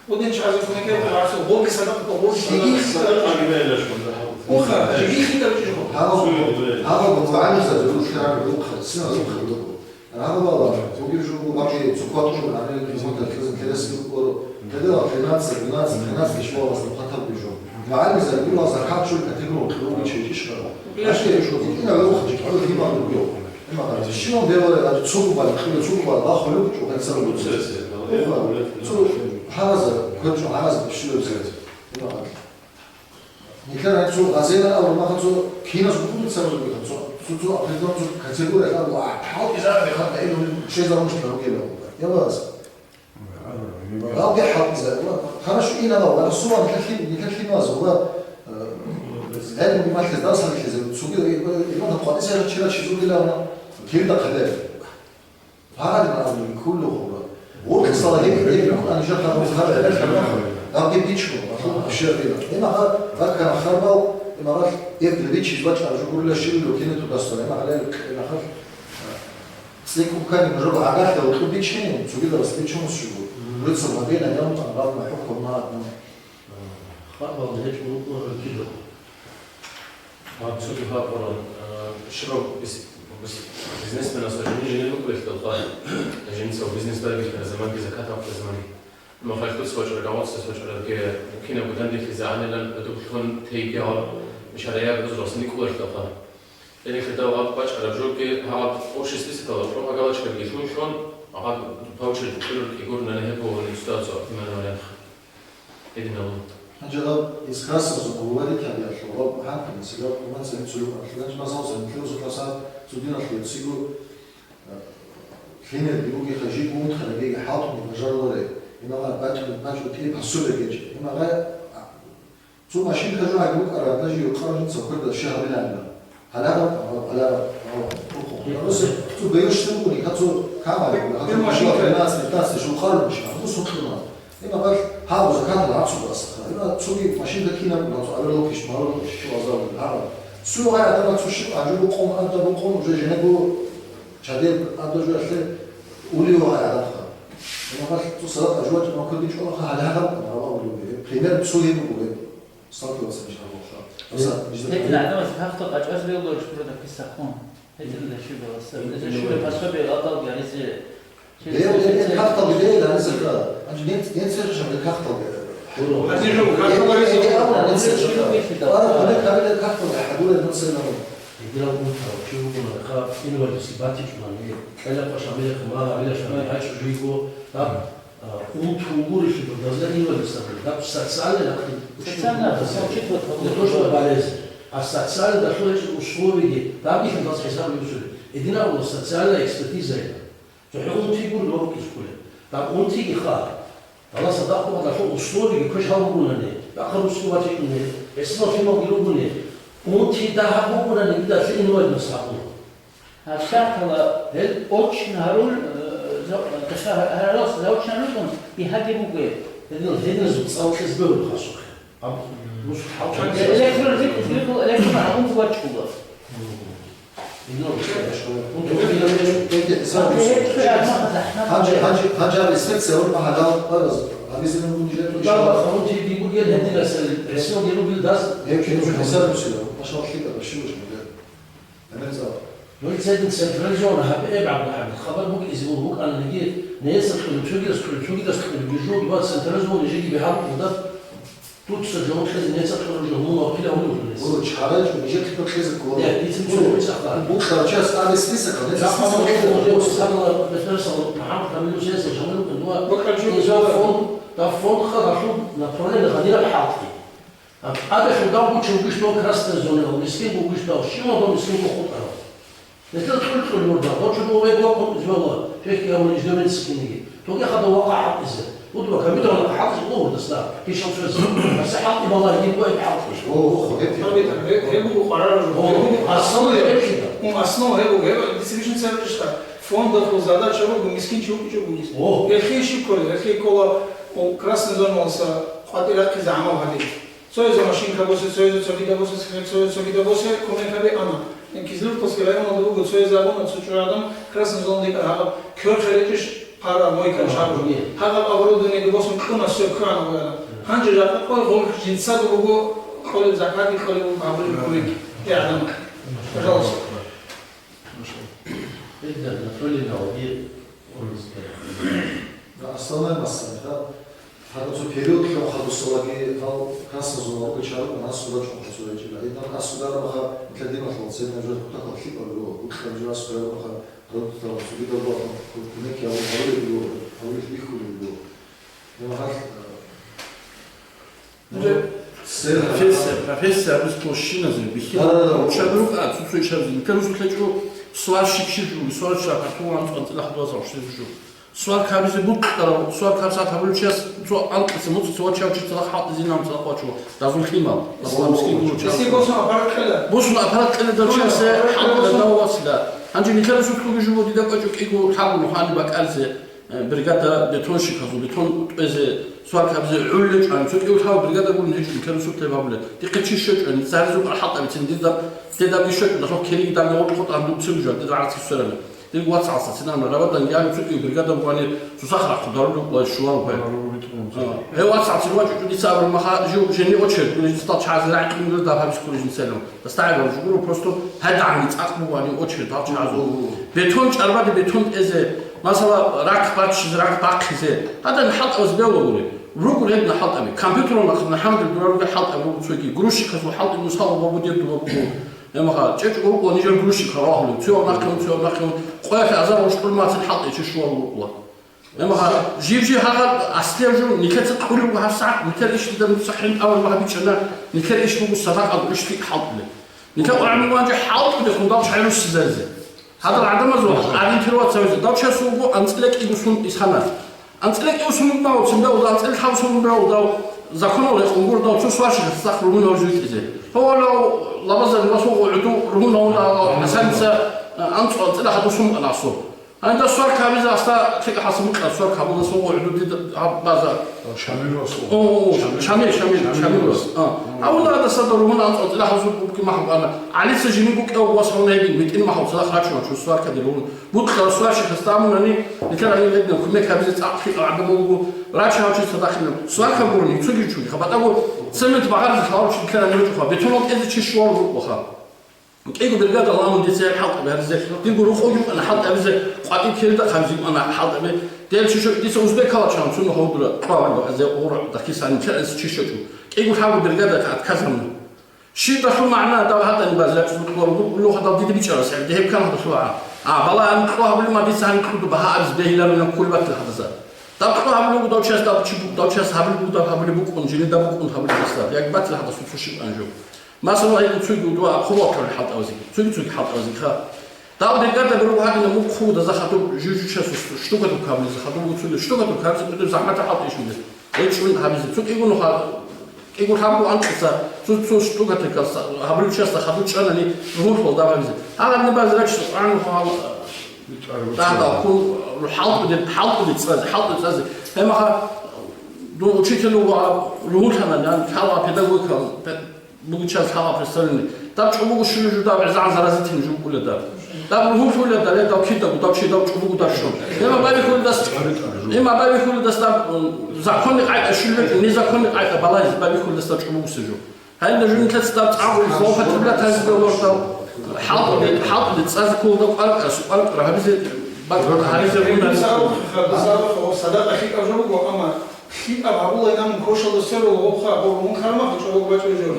Гъодин чӀазе кумек гьабе, гъарсу, гъоги садакъа, гъоги диги хитар. Уха, диги хитар чӀужу. Гьабал, гьабал гъо гӀанизазе рухӀараб рухъа, сина рухъа. Рагъалала, цогидаб жо буго, бакъи цо кватӀун гӀарали километр кьезе, километр кьезе ккола. Гьединал тринадцать, двенадцать, тринадцать иш валас нухъа тавги жо. МугӀалимзаби гьеб закат щвей категория кьуруги чейчӀищха? Гьанже жо, динна гьев хъачи кьур гьиман ругев. Имагъар, щиван бегьулеб, гьанже цо губали, кьула цо губали, ва хъулуб чӀухӀел цару буцес. Цо гьараза, квер чӀун гьараза, щивав церес. Имагъар. Нилъер гьай цо гъазела абураб мехалъ цо кинас гугъуца ругел, цо, цо, цо определённый цо категория абу, а, хӀалтӀизаби хатӀа ил гьуниб чезал муштар ругел абу. Явас. Гьалги хӀалтӀизаби, ва хорошо инала, ва расулан нилъер лъим, нилъер лъималаз, ва, э, гӀелму малъиз дарс гьабилъизе, цоги, э, э, иман хъватӀизе чира чизугилавна, кирда хъале. Гьагъадин абуни кколел гъура. Гъуркъисала гьеб, гьеб букӀана жакъа гъуркъа гьеб, гьабги бичӀчӀо, батур щердина. Гьеб гьа, баккана харбал, гьеб гьарал гьеб бичӀчӀиз бачӀараб жо гурила щивило кине тудасда, гьеб гьалел, гьеб гьал, цӀикӀкӀуккани нужер гӀагарлъа гьоркьоб бичӀчӀине, цогидалас бичӀчӀунус щуго. Рыцарь Мадина, гьеб гьарал хӀукму гьаб. Харбал гьечӀо рукӀун руккидал. Гьаб цоги гьаб къуран, а, щибаб бис-, бис-, бизнесменасда жини-жинел букӀулелъулха, жинца бизнес байбихьана заманги, закат гьабулеб заманги. Амма хъалхьуца вачӀараб, гавацас вачӀарабги, кинабго данделъизе гӀанилан гӀодоблъун тейги гьаб, мишараяб узралъ никӀкӀулелъулха. Гьениб хирдал гьаб бачӀараб журги гьаб обществица ккола, пропагандалъ чӀарги лъун-лъун, гьаб павчир кьуркьи гурнани гьеб бугони устарцо иман валянха. Гьединабун. Гьанже гьаб из красазул авария табиалъул гьаб гьанкъ нилъеда умуман цӀалин цӀуюгъ архиланчи мазал цӀалин лъугьузухъасан цо диналъе циго, э, лъимер биуги хажи гун ханагиги хӀалтӀуни бажаруларе, имагъа батӀун бачӀу тири пасуле гечӀ. Имагъа, а, цо машин хажу гьаги букӀара, даже юкъарун цо хурда шагьриланна. Гьалагъа, гьалагъа, гьалагъа, гьалагъа. Цо баюшни бугони, гьаб цо камари, гьаб Бир машинка. Пятнадцать, пятнадцать, шул къару машина, гьаб сукъуна. Има гьаб, гьаб закат гьаб цо басаха. Има цоги машинка кинаб, гьаб цо аверло киш, маверло киш, цо азал, гьаб. Цо гьай адам цо ши, ажу букъун, ада букъун, уже женего чадер ада жуялъе ули вагьай адамха. Има гьаб цо садакъа жугьа чӀун кодин чӀолаха, гьалагъа гьаб, гьаб ули. Пример цо гьеб буго. Сталкиваться, иншаллах. Гьедин гӀадамаз хахтал къачӀваз бегьуларо шура даккиса хъун. Гьединлъи щиб баласа. Гьедин Эза щиб щиб. Пособие гьалдалги гьаризе. Гьев, гьев, гьев хахтал бегье, гьаризе ха. Анчи нет, нет, сержа, гьев хахтал бегье. Гьадин жо, хахтал гьев, гьев, гьев, нет, сержа ха. Ара, гьев, гьев, хахтал бегье, хадура, нет, сержа. Гьединал унтарав чи вугонаха, инвалидский батичӀунани, кьела къваш Америка, ма, Америка, гьачӀ жуйго, гьаб, А, унти вугурищ дурдазда инвалидсаби, даб социальный нахъе Социальный учёт нахъе учёт. Не то, что болезнь, а социальный доход условиги, там их нас хисаб юсули. Единаго социальная экспертиза это. То есть унти гур лорок искуле. Там унти иха. Дала садаху доход условиги, квеш хал бугунани, дахъал условия тикуни, эсма фимал гилугуни. Унти дахъал бугунани, бидалъи инвалидность хабур. Гьабсагьатала гьел очно гьарул, э, за-, гьабсагьа-, гьаралас заочно гьарулгъун бигьаги бугеб. Гьединал гьединазул цӀалкьиз бегьулеб хасухъе. Аб-, рус хӀалкьизе. Электрон рикӀкӀ-, рикӀкӀ-, электрон гьабун бугачӀула. Гьединал рус хӀалкьизе. Унтун гьединал речӀун. Гьанже, гьанже, гьанже гьаб инспекция гьаб гьалал гьабизе мун жен. Баба, хавун чи дигургел гьединасел, гьесул геру билдас. Гьев кин хисаб русила, машаллах, лъикӀаб щиб жо. Нужецадин централизованно гьабе, ГӀабдулхӀамид, хабар букӀизе букӀананиги, несер кьули, цогидас кьули, цогидас кьули, бижу, дуа централизованно жеги бигьаб кӀудаб, дуца жо кьезе несер кьули жо, мун вакила гьуни уже нес. Гуро, чарай жо, нижер кипа кьезе ккола. Нет, дицин цо бицаха. Бухъарчас абе список, а несер список. Уже сагала, бетер сагала, МухӀаммад Камилу сеса, жамилу кандуа. Бухъарчу изо жо. Фонд, да фонд ха, гашлу, направление гъадира хӀалкъи. Гьаб тӀаде худав гучев вугищ дов красная зонаял, мискин вугищ дов, щивав дов мискин хутӀарав? Нилъер кьур-кьур мурда, гъочун вегвакъун извела, пехьги гьабун иждавен цикиниги. Тоги хадав вакъа хӀалтӀизе. Удба камидав вакъа хӀалтӀизе къугъурдасда, гьишал цоясда. Асе хӀалтӀи балагьги бугеб хӀалтӀи. О, о, гьеб. Гьеб, гьеб, гьеб буго къарар жо. О, гьеб буго. Основа гьеб кида? М, основа гьеб буго, гьеб дистрибьюшн сервисда. Фондалъул задача буго, мискин чи вукӀичӀого гьес. О. Гьелъие щиб кколеб? Гьелъие ккола, о, красный зоналъуса къватӀир рахъизе гӀамал гьабизе. Цоязе машинка босе, цоязе цогида босе, цоязе цогида босе, кумек гьабе ана. Кизилюртовский районалда буго, цоязе абуна, цо чӀужу адам красный зоналде кӀар гьаб, кверхъе речӀищ пара, мойка, шагьур. Гьаб оборудованиеги босун кьуна, всё, ккана гьаб. Гьанже жакъа къой гъол жинцаго буго, къолеб закатги къолеб буго гьабулеб кумек. Э, адам. Пожалуйста. Гьелда направление гьабе. Основная масса, да? Гьанна цо периодлъун хадусалаги гьал красный зона руго чарукъ насуда чӀун хадусала гьечӀила. Гьединал асударабаха, нилъер диналъул церен жо кутакал лъикӀаб буго, букьараб жо асударабаха, продуктал цогидал багьун, кумек гьабун гьавулеб буго, гьавулелъ бихьулеб буго. Гьеб гьал, Профессия, профессия абиз кколщиназе бихьила. Да, да, да. Учаб рукӀа, цо-цо ишабизе. Нилъер русулъ гьечӀо, сварщик щиб жуги, сварщик картола анцӀ-анцӀила хадув азал щвезе жо. Сварка гьабизе букӀарав, сварка гьаб сагӀат гьабулев чияс цо анкьиса, муцӀиса вачав чи цадахъ хӀалтӀизе нам цадахъ вачав. Дазул лъимал, аслам мискин гуро чияс. Если босун аппарат кьела. Босун аппарат кьела дав чиясе, аппарат кьела хӀалтӀизе босун. Дав вацила. Гьанже нилъер русулъ бугеб жо дуда кӀвачӀо кӀиго лъабго нухани бакӀаризе. Э, бригада бетонщиказул, бетон тӀезе, сварка гьабизе гӀоло чӀван, цо кӀиго лъабго бригада гурони гьечӀо, нилъер русулъ гьеб гьабулеб. Дихъе чи щвечӀо, нилъер рузукъа хӀалтӀабицин, дида, дида би щвечӀо, нахъ кириги данде гъоркь хутӀан дуцин жал, дида гӀарцги сверана. Дирго вацгӀалса, цинарна Рабадан, я цо кӀиго бригада бугони, цо сахара хъударулев ва щуларев гьай. Гьев вацал цин вачӀучӀу дица абураб маха жив жени очередь, гурищ дисдал чагӀазе рагӀи кьунгур дагь гьабизе кколищ нилъелъун. Дасда гӀебал жугуру просто гьайда гӀанги цӀакъ буго гьанив очередь гьал чагӀазул. Бетон чӀарбаде бетон тӀезе, масала, рак баччизе, рак бахъизе. Гьадан хӀалтӀабаз бегьула гури. Ругу регна хӀалтӀаби. Компьютерал нахъ нахӀамдил дураруги хӀалтӀаби руго цоги. Грузчиказул хӀалтӀаби нусал бабу дир дуба буго. Эмаха, чӀечӀ уркъула нижер грузчикал рагьулев. Цояв нахъе ун, цояв нахъе ун. Къоялъе азар гъущтӀул мацин хӀалтӀичи щуал уркъула. Эмаха, жив-жив гьагъа аслияв жив, нилъеца кьурив гьаб сагӀат, нилъер иш дида нуца хӀинтӀаван ва гьабичӀана, нилъер иш буго садакъа иш лъикӀ хӀалтӀулеб. Нилъер къваригӀун ванчӀа хӀалтӀулехун дал чӀайруссизаризе. Гьадал гӀадамазул ориентироваться гьавизе. Дав час вуго анцӀила кӀигусун исхана. АнцӀила кӀигусун мугъ мавцин дав, анцӀила лъабсун мугъ дав, законал рекъон гур дав, цо сварщик цӀакъ ругьунав жив кьизе. Гьавалав лабазан ва сугъу гӀуду ругьунав асаница анцӀу анцӀила хадусун анасу. Гьанже сварка гьабизе асда лъикӀ хӀасаб букӀа, сварка гьабуна сугъу гӀуду дида гьаб база. Шамил Расул. О, о, Шамил. Шамил, Шамил, Шамил Шамил Расул. А. Гьавуна ада сада ругьун анцӀу анцӀила хадусун букӀи махаб ана. ГӀалица жини букӀа ва савна гьебин, витӀин махаб цадахъ рачуна чу сварка дилун. БутӀа сварщик хасдамунани, нилъер гьанив гьединаб кумек гьабизе цӀакъ лъикӀал гӀадамал руго, рачи гьав чи цадахъинаб. Сварка гурони, цоги чуги, хабатӀаго цемент багъаризе лъаларав чи нилъер гьанив чӀухъа, бетонал тӀезе чи щуал рукъаха. КӀиго бригада ламун дица гьеб хӀалтӀаби гьаризе, дирго рукъоги вукӀана хӀалтӀабизе, къватӀиб кирида хъабизе вукӀана хӀалтӀаби. Дел чи що дица узбекала чан цун гьавдура кьвагӀарба азе гъура дакисан нилъер гьаризе чи щочӀу. КӀиго лъабго бригада отказамун. Щиб далъул магӀна дав гьатӀани базарчӀ букӀуларого уллухъадал дида бичӀарас гьеб, гьеб ккан гьадалъула гӀа. А, балагьани кьо гьабулеб ма дица гьаниб кьуду багьа абизе бегьиларунаб кколеб батила гьадаса. Даб кьо гьабулеб буго дав час, даб чи бу-, дав час гьабулеб буго дав гьабулеб букӀун, жине даб букӀун гьабулеб гьасда. Як батила гьадасул цо щиб ан жо. Масала, гьедин цоги удва хъубал ккарал хӀалтӀабазеги, цоги-цоги хӀалтӀабазеги ха. Дав дергада беру гьадина мук хъуда захадуб жужучасул штукатурка гьабулеб захадуб уцулеб штукатурка гьабизе кӀудеб захӀматаб хӀалтӀи ишунде. ГьечӀун гьабизе. Цо кӀиго нуха, кӀиго лъабго анкьиса, цо, цо штукатурка са-, гьабулев чиясда хадур чӀанани, ругьунлъула дагь гьабизе. Гьагъадни базе рачӀа, сукъан гьал, дагь-дагь хъун, хӀалтӀуде, хӀалтӀуде цӀазе, хӀалтӀуде цӀазе. Гьемаха, дун учитель вуго, ругьунлъана, ян, лъала педагогика, пе-, бугича лъала представление. Даб чӀобого щулев жо даб гӀезегӀан заразительный жо букӀулев даб. Даб ругьунлъулев даб, даб кидаго, даб чи даб чӀобого даб щун. Има байбихьулдас, има байбихьулдас даб, м, законный къайда щулев, незаконный къайда балайзе байбихьулдас даб чӀобого се жо. Гьанна жо нилъеца даб цӀакъ злоупотреблять гьабизе дов дав. ХӀалтӀуде, хӀалтӀуде цӀазе ккола дав къваркъа, сукъваркъа гьабизе, бакӀ гьабизе гьунар. Садакъа хикӀаб жо буго, амма ЛъикӀаб гьабулай намун кошалда сверулгъобха, гъо мун харамахъ чӀобог бачӀо жо.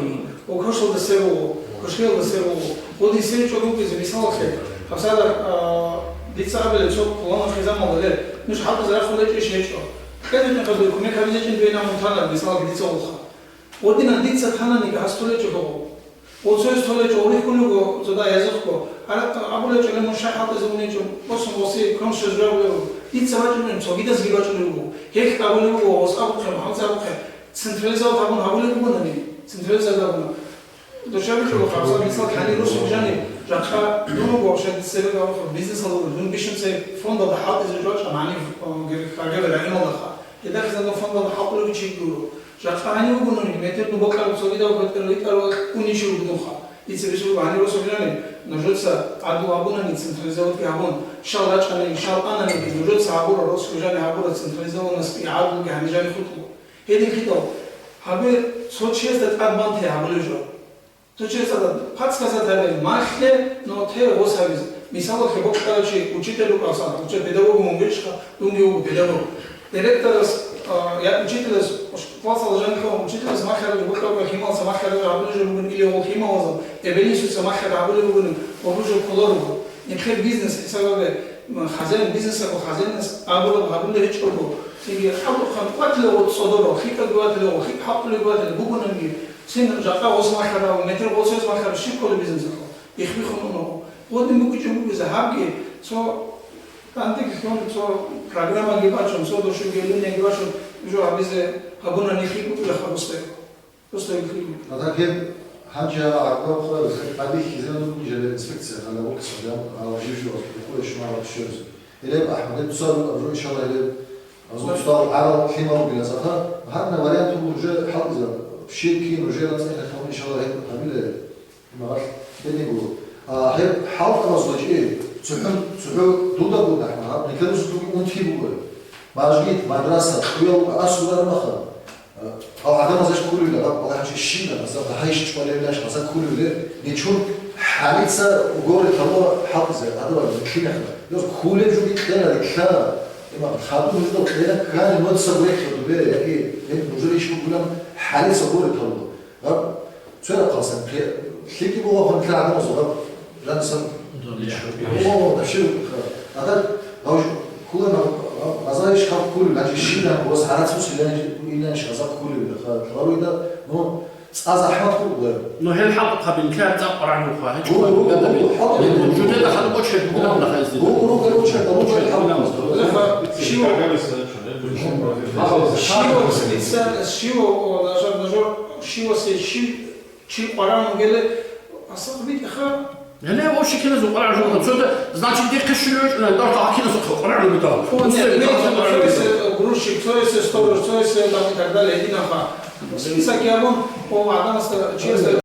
О кошалда сверулгъо, кошелда сверулгъо. Гъодин сер чӀобугизе, мисалалъе, гьабсагӀат, а, дица абилеб цо пуланаб хизамалда ле, нуж хӀалтӀизе рахъулечӀищ гьечӀо. КьечӀеб мехалда кумек гьабизечӀин дуе намун танаб, мисалалъе, дица улха. Гъодинан дица танани гьас толечӀо гьогъо. Оцояс толечӀо, урихьулего, цода язихъго, гьаракь абулечӀо, ле, мун шай хӀалтӀизе унечӀо, босун гъоси квен щвезабулев вуго. Дица бачӀунеб, цогидазги бачӀунеб буго. Гьелъ абулеб буго, гъос абухъе, гьанже абухъе, централизовать гьабун гьабулеб бугони, централизовать гьабуна. ДурчабичӀого хабзал, мисал, кани русу жаниб, жакъа дун вуго, вообще, цебе гьабухъе, бизнесалда вуго, дун бищун цей фондалда хӀалтӀизе жо чӀа, мани, о, гер-, гьаргаб районалдаха. Гьедахъ зана фондалда хӀалтӀулев чи гуро. Жакъа гьанив вугони, метер нубакъараб цогидав гьетӀер витӀарав уничи вугнуха. Дица бицунго гьанив росулъани, нужеца гӀадлу гьабунани, централизовать гьабун, шал рачӀани, шал анани, нужеца гьабура, росулъани гьабура, централизованность и гӀадлуги гьанижани хутӀу. Гьедин хитӀал, гьабе цо чиясда тӀад бан те гьабулев жо. Цо чиясда подсказать гьабе, малъе, но те гъос гьабизе. Мисалалъе, бокьарав чи учитель вукӀарасан, учитель педагог мун вичӀха, дунги вуго педагог. Директорас, а, я учителас, классалда жаниб учителас махӀараб бокьарав, хималса махӀараб гьабулеб жо бугин или гъол хималазул, эбелинсуца махӀараб гьабулеб бугин, гъобужа кколаруго. Нилъер бизнес хӀисабабе, м, хозяин бизнеса ва хозяинас абураб гьабулеб гьечӀого. Цинги хӀалухъан ватилего цӀодоро, хикӀаги ватилего, хикӀ хӀалтӀулеб ватилеб бугониги, Цин жакъа гъос махӀарав, метер гъосиз махӀарав, щиб кколеб бизнесалъул? Бихбихьун унаго. Гъодин букӀичӀого бугезе гьабги, цо кантикьлъун, цо программаги бачун, цо дошуги линияги бачун, жо гьабизе гьабуна нихъе букӀила ха росте. Росте нихъе букӀила. А так гьеб гьанже гьаб гьаб хъвазе, гьабихьизе нужно инспекция, гьанна вукӀиса, гьанна жив-жив, бихъула шумара щвезе. Гьелеб, АхӀмад, гьеб цо абун абу, иншаллагь, гьелеб азул цӀал гӀарал лъимал бугила цӀаха. Гьанна вариант буго уже хӀалтӀизаб. Щиб кин уже нацӀихъе хъамун, иншаллагь, гьеб гьабиле. Гьеб магъалъ гьедин буго. А, гьеб хӀалтӀабазул чи, цохӀо, цохӀо дуда буго, АхӀмад, гьаб, гьеб русулги унти буго. Мажгит, мадраса, хъуял асуларабаха. Гьав гӀадамаз иш кколевила, гьаб балагьанчи щиб, гьаза багьаищ чӀвалевилаш, гьаза кколевиле, нечун хӀалица горе тавула хӀалтӀизе, гьадабали, нилъинахъа. Ёз кколеб жуги кьела, рилълъа. Има, хадуб нужда кьела ккани, ноца гурехъа дубе, яги, гьеб нужер иш бугилан хӀалица горе тавула. Гьаб, цо рахъалсан, лъикӀи буго гьанкьа гӀадамазул гьаб, жанисан. О, вообще, гьадаб, гьав кколана, гьаза иш гьаб кколев, значит, щиб гьаб, ва гьарац мус илан, илан иш гьаза кколев, ха, лъаларуйда, ну, цӀа захӀмат буго. Ну, гьел хӀакъ гьабин, кьар цӀакъ рагӀнухъа, гьечӀо. Гьу, гьу, гьу, гьу, гьу. Жудеда хадуб очередь бугилан нахайзе. Гьу, гьу, гьу, очередь, очередь, гьу, гьу. Щив, щив, специально, щив, о, нажор, нажор, щив, щив, Чи къваран вугеле, асал битӀиха. Гьеле, вообще киназул къваран жугьун. Цода, значит, дихъе щули вичӀуна, дагьа киназухъе къваран вугел. О, не, не, цо эсе грузчик, цо эсе сторож, цо эсе там и так далее, гьединаха. Список ябун, о, адамасда, чиясда